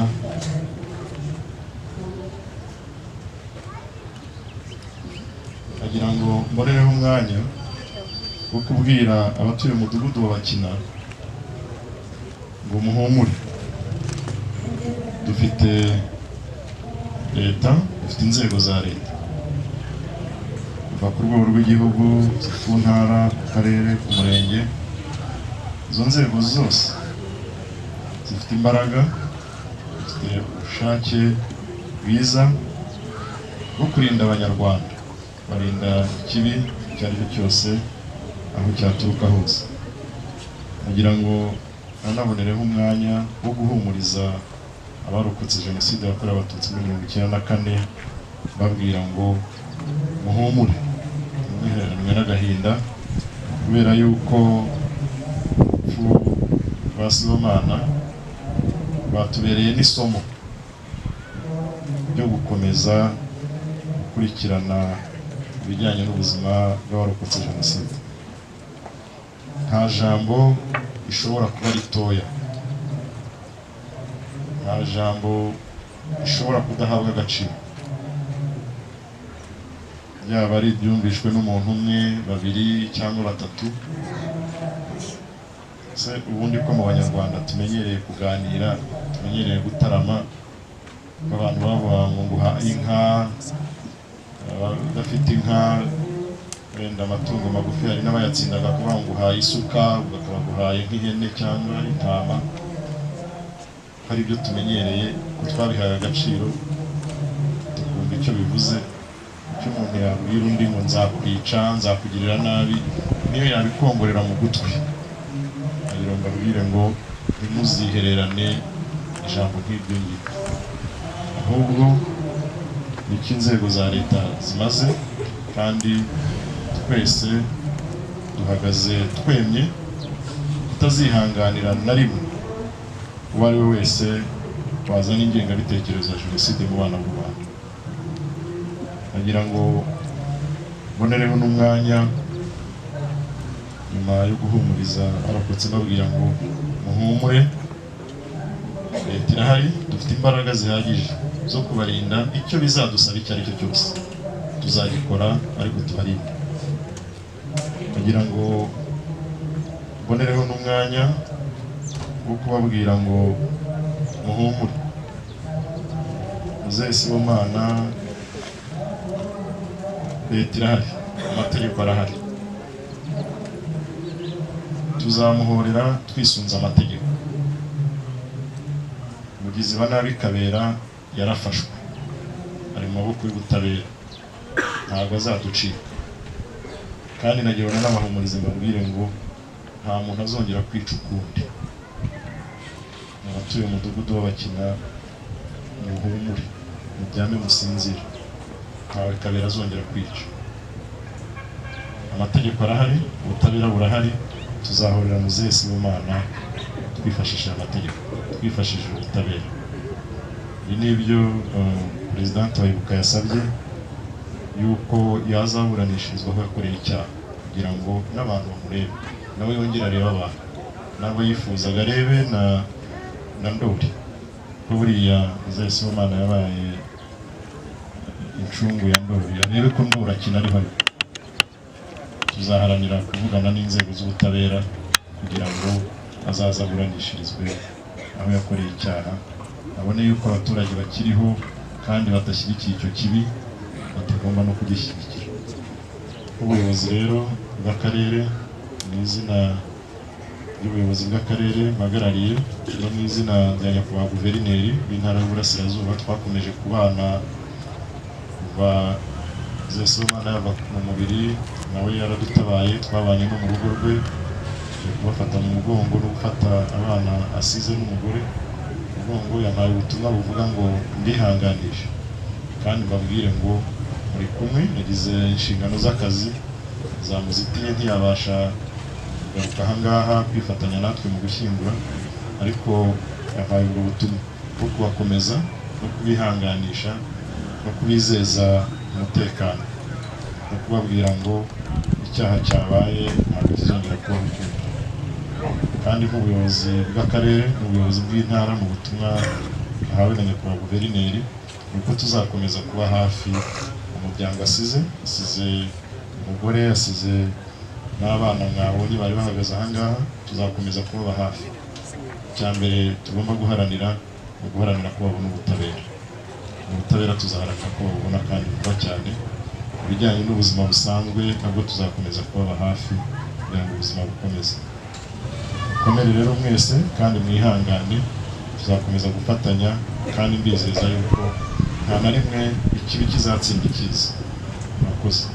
nagira ngo mbonereho umwanya wo kubwira abatuye umudugudu wa Bakina ngo muhumure. Dufite leta, dufite inzego za leta kuva ku rwego rw'igihugu, ku ntara, ku karere, ku murenge. Izo nzego zose zifite imbaraga, zifite ubushake bwiza bwo kurinda Abanyarwanda, barinda ikibi icyo ari cyo cyose aho cyaturuka hose. Nagira ngo nanabonereho umwanya wo guhumuriza abarokotse Jenoside yakorewe Abatutsi muri 94, babwira ngo muhumure, ntimwiheranwe n'agahinda, kubera yuko urupfu rwa Sibomana rwatubereye n'isomo ryo gukomeza gukurikirana ibijyanye n'ubuzima bw'abarokotse Jenoside. Nta jambo rishobora kuba ritoya, nta jambo rishobora kudahabwa agaciro, byaba ari ibyumvishwe n'umuntu umwe, babiri cyangwa batatu. Se ubundi ko mu Banyarwanda tumenyereye kuganira, tumenyereye gutarama, ko abantu bavuga ngo nguha inka, abadafite inka wenda amatungo magufi hari n'abayatsindaga kuvuga ngo uhaye isuka, bakaba baguhaye nk'ihene cyangwa intama, ko ari byo tumenyereye, ko twabihaye agaciro, tukumva icyo bivuze. Icyo umuntu yabwira undi ngo nzakwica, nzakugirira nabi, niyo yabikongorera mu gutwi, agira ngo mbabwire ngo ntimuzihererane ijambo nk'iryo ngiryo, ahubwo nicyo inzego za leta zimaze, kandi twese duhagaze twemye kutazihanganira na rimwe uwo ari we wese wazana ingengabitekerezo ya Jenoside mu bana b'u Rwanda. Nagira ngo mbonereho n'umwanya nyuma yo guhumuriza abarokotse, mbabwira ngo muhumure, leta irahari, dufite imbaraga zihagije zo kubarinda. Icyo bizadusaba icyo ari cyo cyose tuzagikora, ariko tubarinde. Kugira ngo mbonereho n'umwanya wo kubabwira ngo muhumure, Muzehe Sibomana, leta irahari, amategeko arahari, tuzamuhorera twisunze amategeko. Umugizi wa nabi Kabera yarafashwe, ari mu maboko y'ubutabera, ntabwo azaducika. Kandi nagira ngo n'abahumurize mbabwire ngo nta muntu azongera kwica ukundi. Abatuye umudugudu w'Abakina, muhumure, muryame musinzire, ntawe Kabera azongera kwica. Amategeko arahari, ubutabera burahari, tuzahorera Muzehe Sibomana twifashishije amategeko, twifashishije ubutabera. Ibi ni ibyo Perezidante wa Ibuka yasabye, yuko yazaburanishirizwa aho yakoreye icyaha, kugira ngo n'abantu bamurebe, nawe yongere arebe abantu, nabo yifuzaga arebe na Ndori, ko buriya Muzehe Sibomana yabaye incungu ya Ndori, arebe ko Ndori akina ariho ari. Tuzaharanira kuvugana n'inzego z'ubutabera kugira ngo azaze aburanishirizwe aho yakoreye icyaha, abone yuko abaturage bakiriho kandi badashyigikiye icyo kibi, batagomba no kugishyigikira. Ubuyobozi rero bw'akarere, mu izina ry'ubuyobozi bw'akarere mpagarariye no mu izina rya Nyakubahwa Guverineri w'Intara y'Uburasirazuba, twakomeje kubana kuva Sibomana yava mu mubiri, nawe yaradutabaye, twabanye no mu rugo rwe, kubafata mu mugongo no gufata abana asize n'umugore mugongo. Yampaye ubutumwa buvuga ngo mbihanganishe kandi mbabwire ngo muri kumwe. Yagize inshingano z'akazi zamuzitiye, ntiyabasha kugaruka ahangaha kwifatanya natwe mu gushyingura, ariko yahaye ubwo butumwa bwo kubakomeza no kubihanganisha no kubizeza umutekano no kubabwira ngo icyaha cyabaye ntabwo kizongera kubaho ukundi. Kandi nk'ubuyobozi bw'akarere n'ubuyobozi bw'intara, mu butumwa ahawe na nyakubahwa guverineri, ni uko tuzakomeza kuba hafi umuryango asize. Asize umugore, asize n'abana mwabonye bari bahagaze ahangaha. Tuzakomeza kubaba hafi. Icya mbere tugomba guharanira ni uguharanira ko babona ubutabera. Ubutabera tuzaharanira ko babubona kandi vuba cyane. Ku bijyanye n'ubuzima busanzwe nabwo tuzakomeza kubaba hafi kugira ngo ubuzima bukomeze. Mukomere rero mwese kandi mwihangane, tuzakomeza gufatanya kandi mbizeza yuko nta na rimwe ikibi kizatsinda icyiza. Murakoze.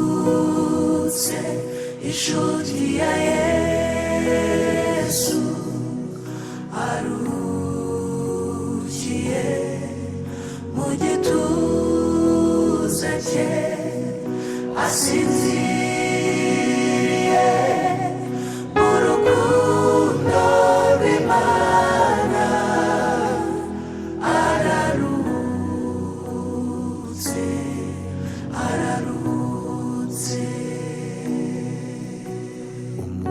Araruhutse inshuti ya Yesu, aruhukiye mu gituza cye, asinziriye mu rukundo rw'Imana. Araruhutse, araruhutse.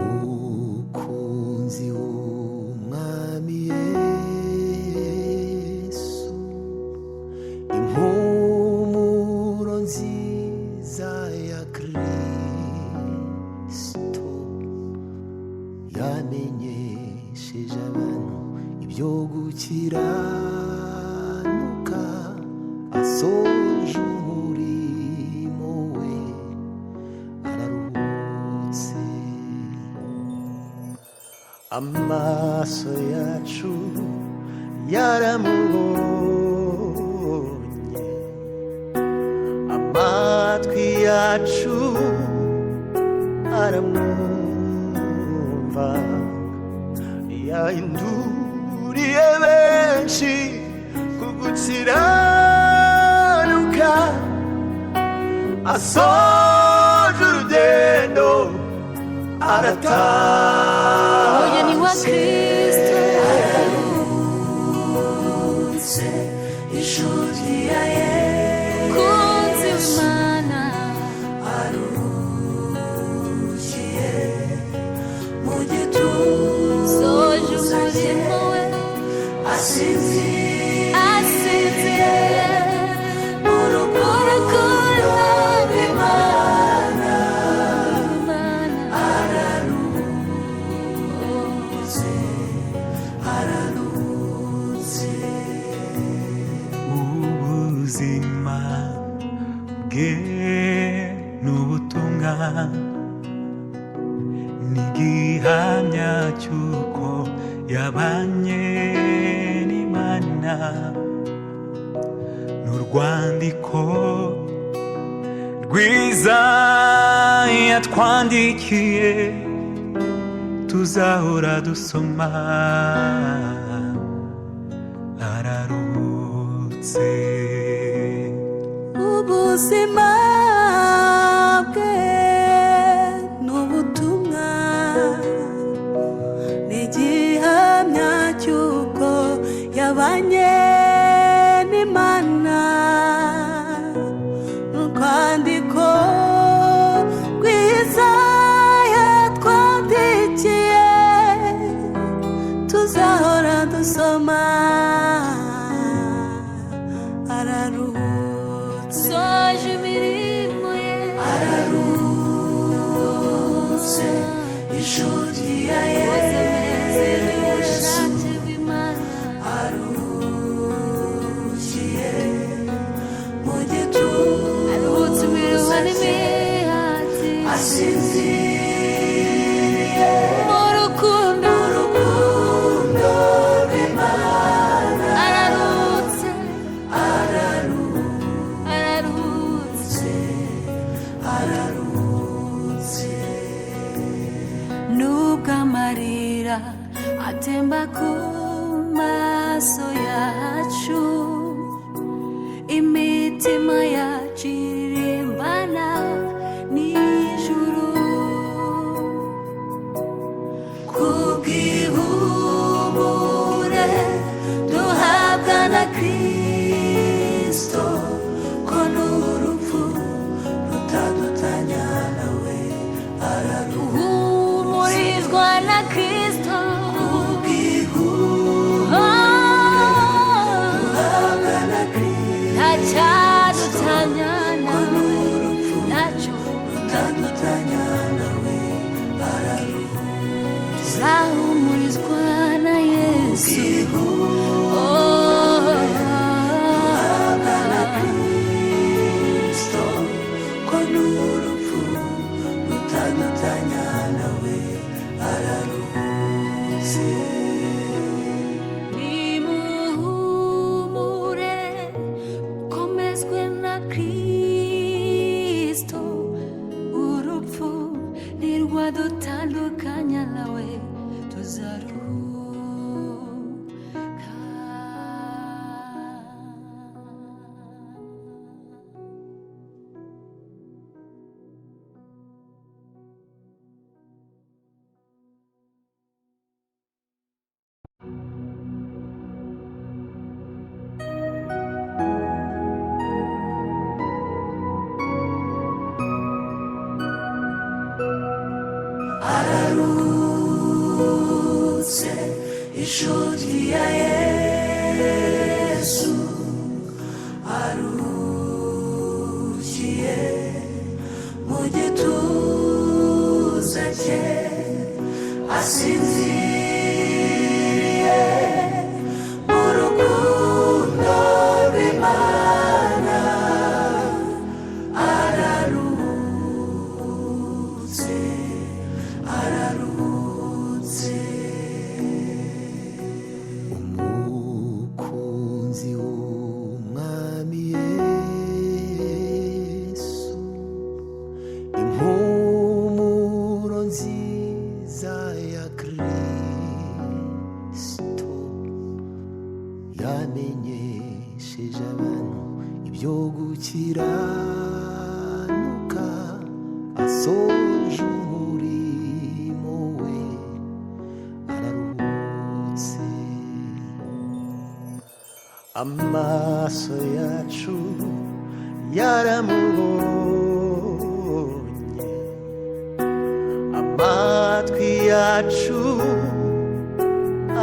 Umukunzi w'umwami Yesu, impumuro nziza ya Kristo, yamenyesheje abantu ibyo gukiranuka, asoje umurimo we, araruhutse. Amaso yacu yaramubonye, amatwi yacu aramwumva, yahinduriye benshi ku gukiranuka, asoje urugendo arataha. Umugeni wa Kristo. Araruhutse inshuti ya Kunzi Yesu, Imana, aruhukiye mu gituza soje cye, umurimo we, asinziriye asinziriye mu rukundo rw'Imana. Imana. Araruhutse, araruhutse. Ubuzima bwe n'ubutumwa ni igihamya cy'uko yabanye n'Imana, n'urwandiko rwiza yatwandikiye tuzahora dusoma. Araruhutse. Ubuzima bwe n'ubutumwa ni igihamya cy'uko yabanye n'Imana, urwandiko rwiza yatwandikiye tuzahora dusoma. Araruhutse. Soje imirimo ye, Araruhutse inshuti ya koze ameze Yesu, n'ubushake bw'Imana, aruhukiye mu gituza Araruhutse. Nubwo amarira atemba ku maso yacu, imitima yacu iririmbana n'ijuru. Kubw'ihumure duhabwa na Kristo, ko n'urupfu rutadutanya nawe. Araruhutse. Uhumurizwa na Kristo. Kubw'ihumure duhabwa na Kristo, Ntacyadutanya nawe, ntacyo. rutadutanya nawe. Araruhutse. Tuzahumurizwa na Yesu. Oh, duhabwa na Kristo, ko n'urupfu rutadutanya nawe. Araruhutse. Nimuhumure, komezwe na Kristo. Urupfu ntirwadutandukanya nawe, tuzaruhuka. Araruhutse, inshuti ya Yesu, aruhukiye mu gituza cye, asinziriye mu rukundo rw'Imana. Araruhutse, araruhutse. Umukunzi w'Umwami Yesu, impumuro nziza ya Kristo, yamenyesheje abantu ibyo gukiranuka, asoje umurimo we. Araruhutse. Amaso yacu yaramubonye, amatwi yacu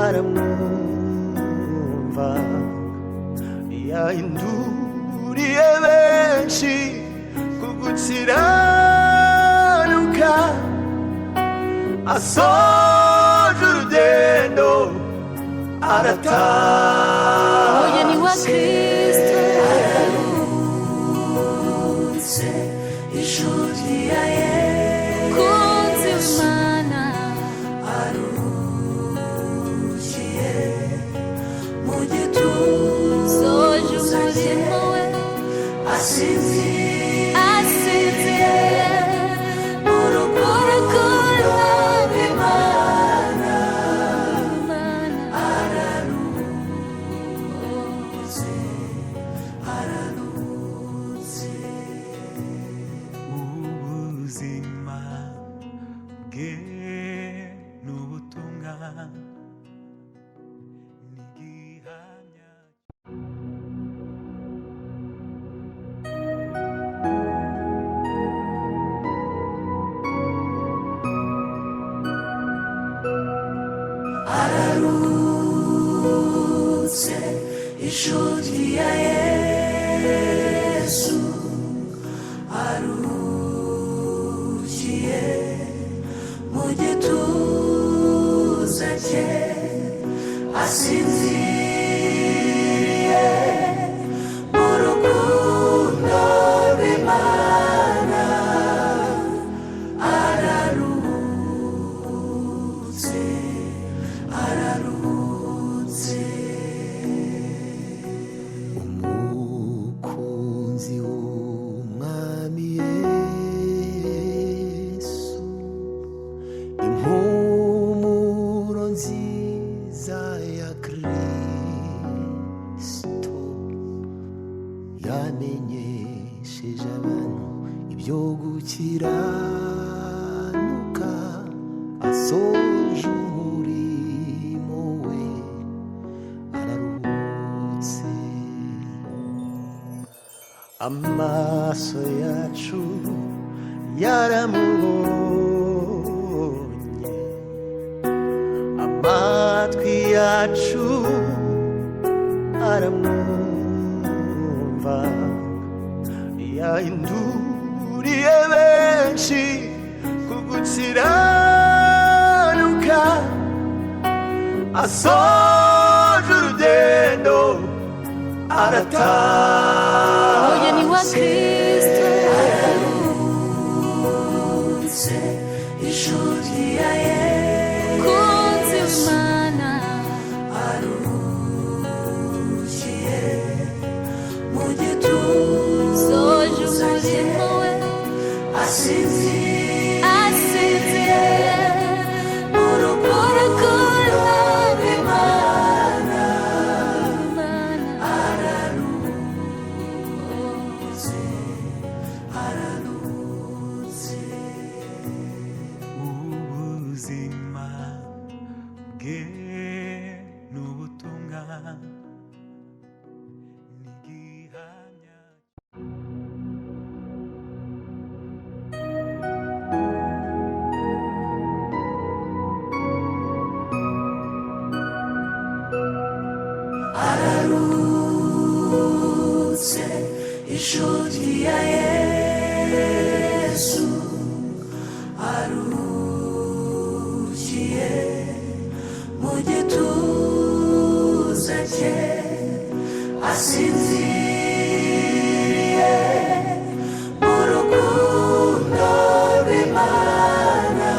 aramwumva, yahinduriye benshi ku gukiranuka, asoje urugendo Umugeni wa aratashye. Kristo. Araruhutse, inshuti ya Kunzi Yesu, Imana. Aruhukiye mu gituza Soje cye, umurimo we. Asinziriye Asinziriye mu rukundo rw'Imana. Imana. Araruhutse, araruhutse. Ubuzima bwe n'ubutumwa n'igihamya. Araruhutse, inshuti ya Yesu, aruhukiye mu gituza cye, asinziriye mu rukundo rw'Imana. Araruhutse, araruhutse. Umukunzi w'Umwami Yesu. Ibyo gukiranuka, asoje umurimo we, araruhutse. Amaso yacu yaramubonye, amatwi yacu aramwumva, yahinduriye benshi ku gukiranuka, asoje urugendo arataha. Umugeni wa Kristo Araruhutse, inshuti ya kunzi Yesu Imana aruhukiye mu gituza soje cye, umurimo we asinziriye asinziriye mu rukundo rw'Imana. Imana Araruhutse, araruhutse. Ubuzima bwe ni ubutumwa n'igihamya. Araruhutse, inshuti ya Yesu aruhukiye mu gituza cye, asinziriye mu rukundo rw'Imana.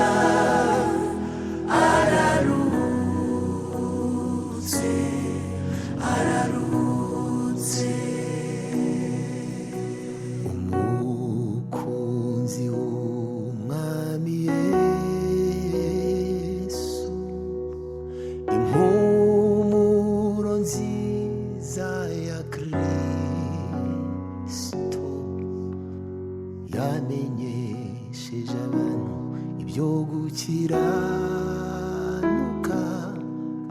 Araruhutse, araruhutse. Umukunzi w'Umwami Yesu, impumuro nziza ya Kristo, yamenyesheje abantu ibyo gukiranuka,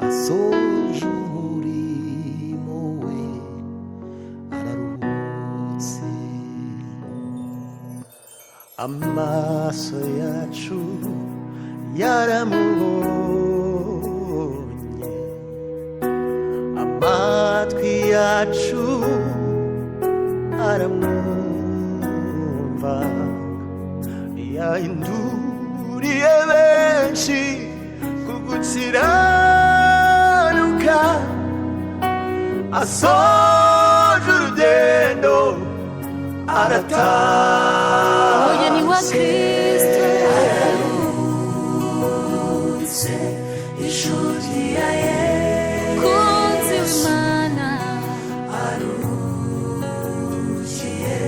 asoje umurimo we, araruhutse. Amaso yacu yaramubonye, amatwi yacu aramwumva, yahinduriye benshi ku gukiranuka, asoje urugendo arataha. Umugeni wa Kristo Araruhutse, inshuti ya kunzi Yesu Imana aruhukiye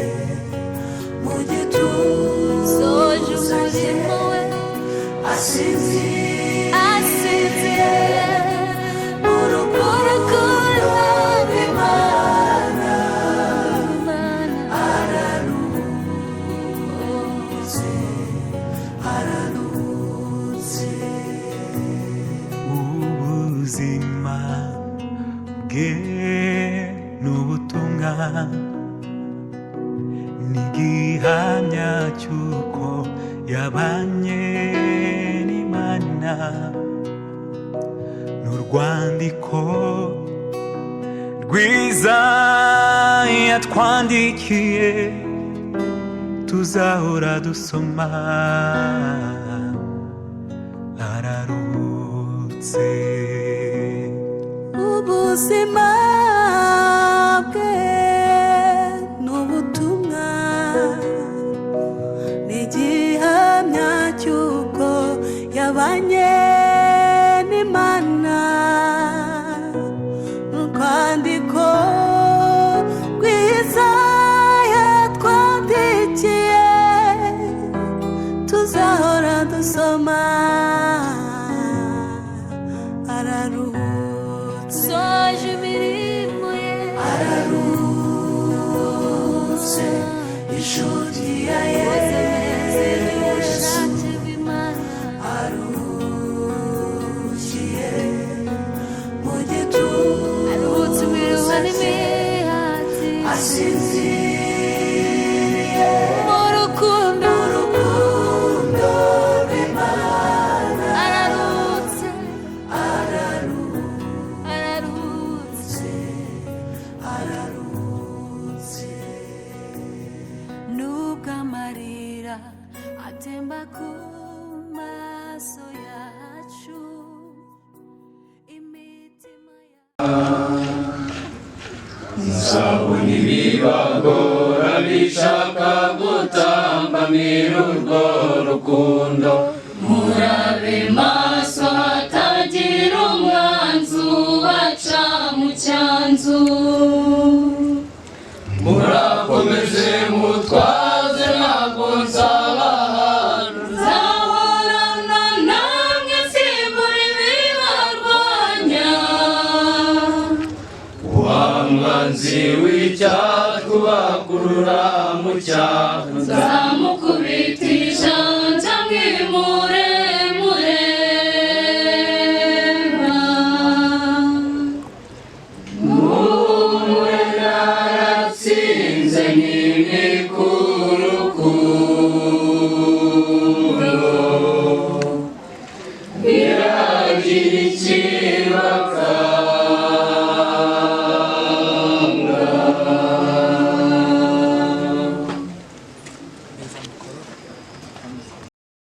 mu gituza soje cye, umurimo we asinziriye asinziriye mu rukundo rw'Imana. Imana Araruhutse, araruhutse. Ubuzima bwe ni ubutumwa n'igihamya cy'uko yabanye n'Imana, n'urwandiko rwiza yatwandikiye tuzahora dusoma. Araruhutse. Ubuzima bwe ni ubutumwa ni igihamya cy'uko yabanye n'Imana, urwandiko rwiza yatwandikiye tuzahora dusoma. Araruhutse, soje imirimo ye araruhutse, inshuti ya Yesu. Amarira atemba ku maso yacu, imitima. Nzabona ibibagora bishaka gutambamira urwo rukundo. Murabe maso hatagira umwanzi ubaca mu cyanzu. Murakomeze mutwaze, ntabwo nzabahana. Nzahorana namwe nsimbura ibibarwanya. Wa mwanzi w'icyatwubakurura mu cyaha.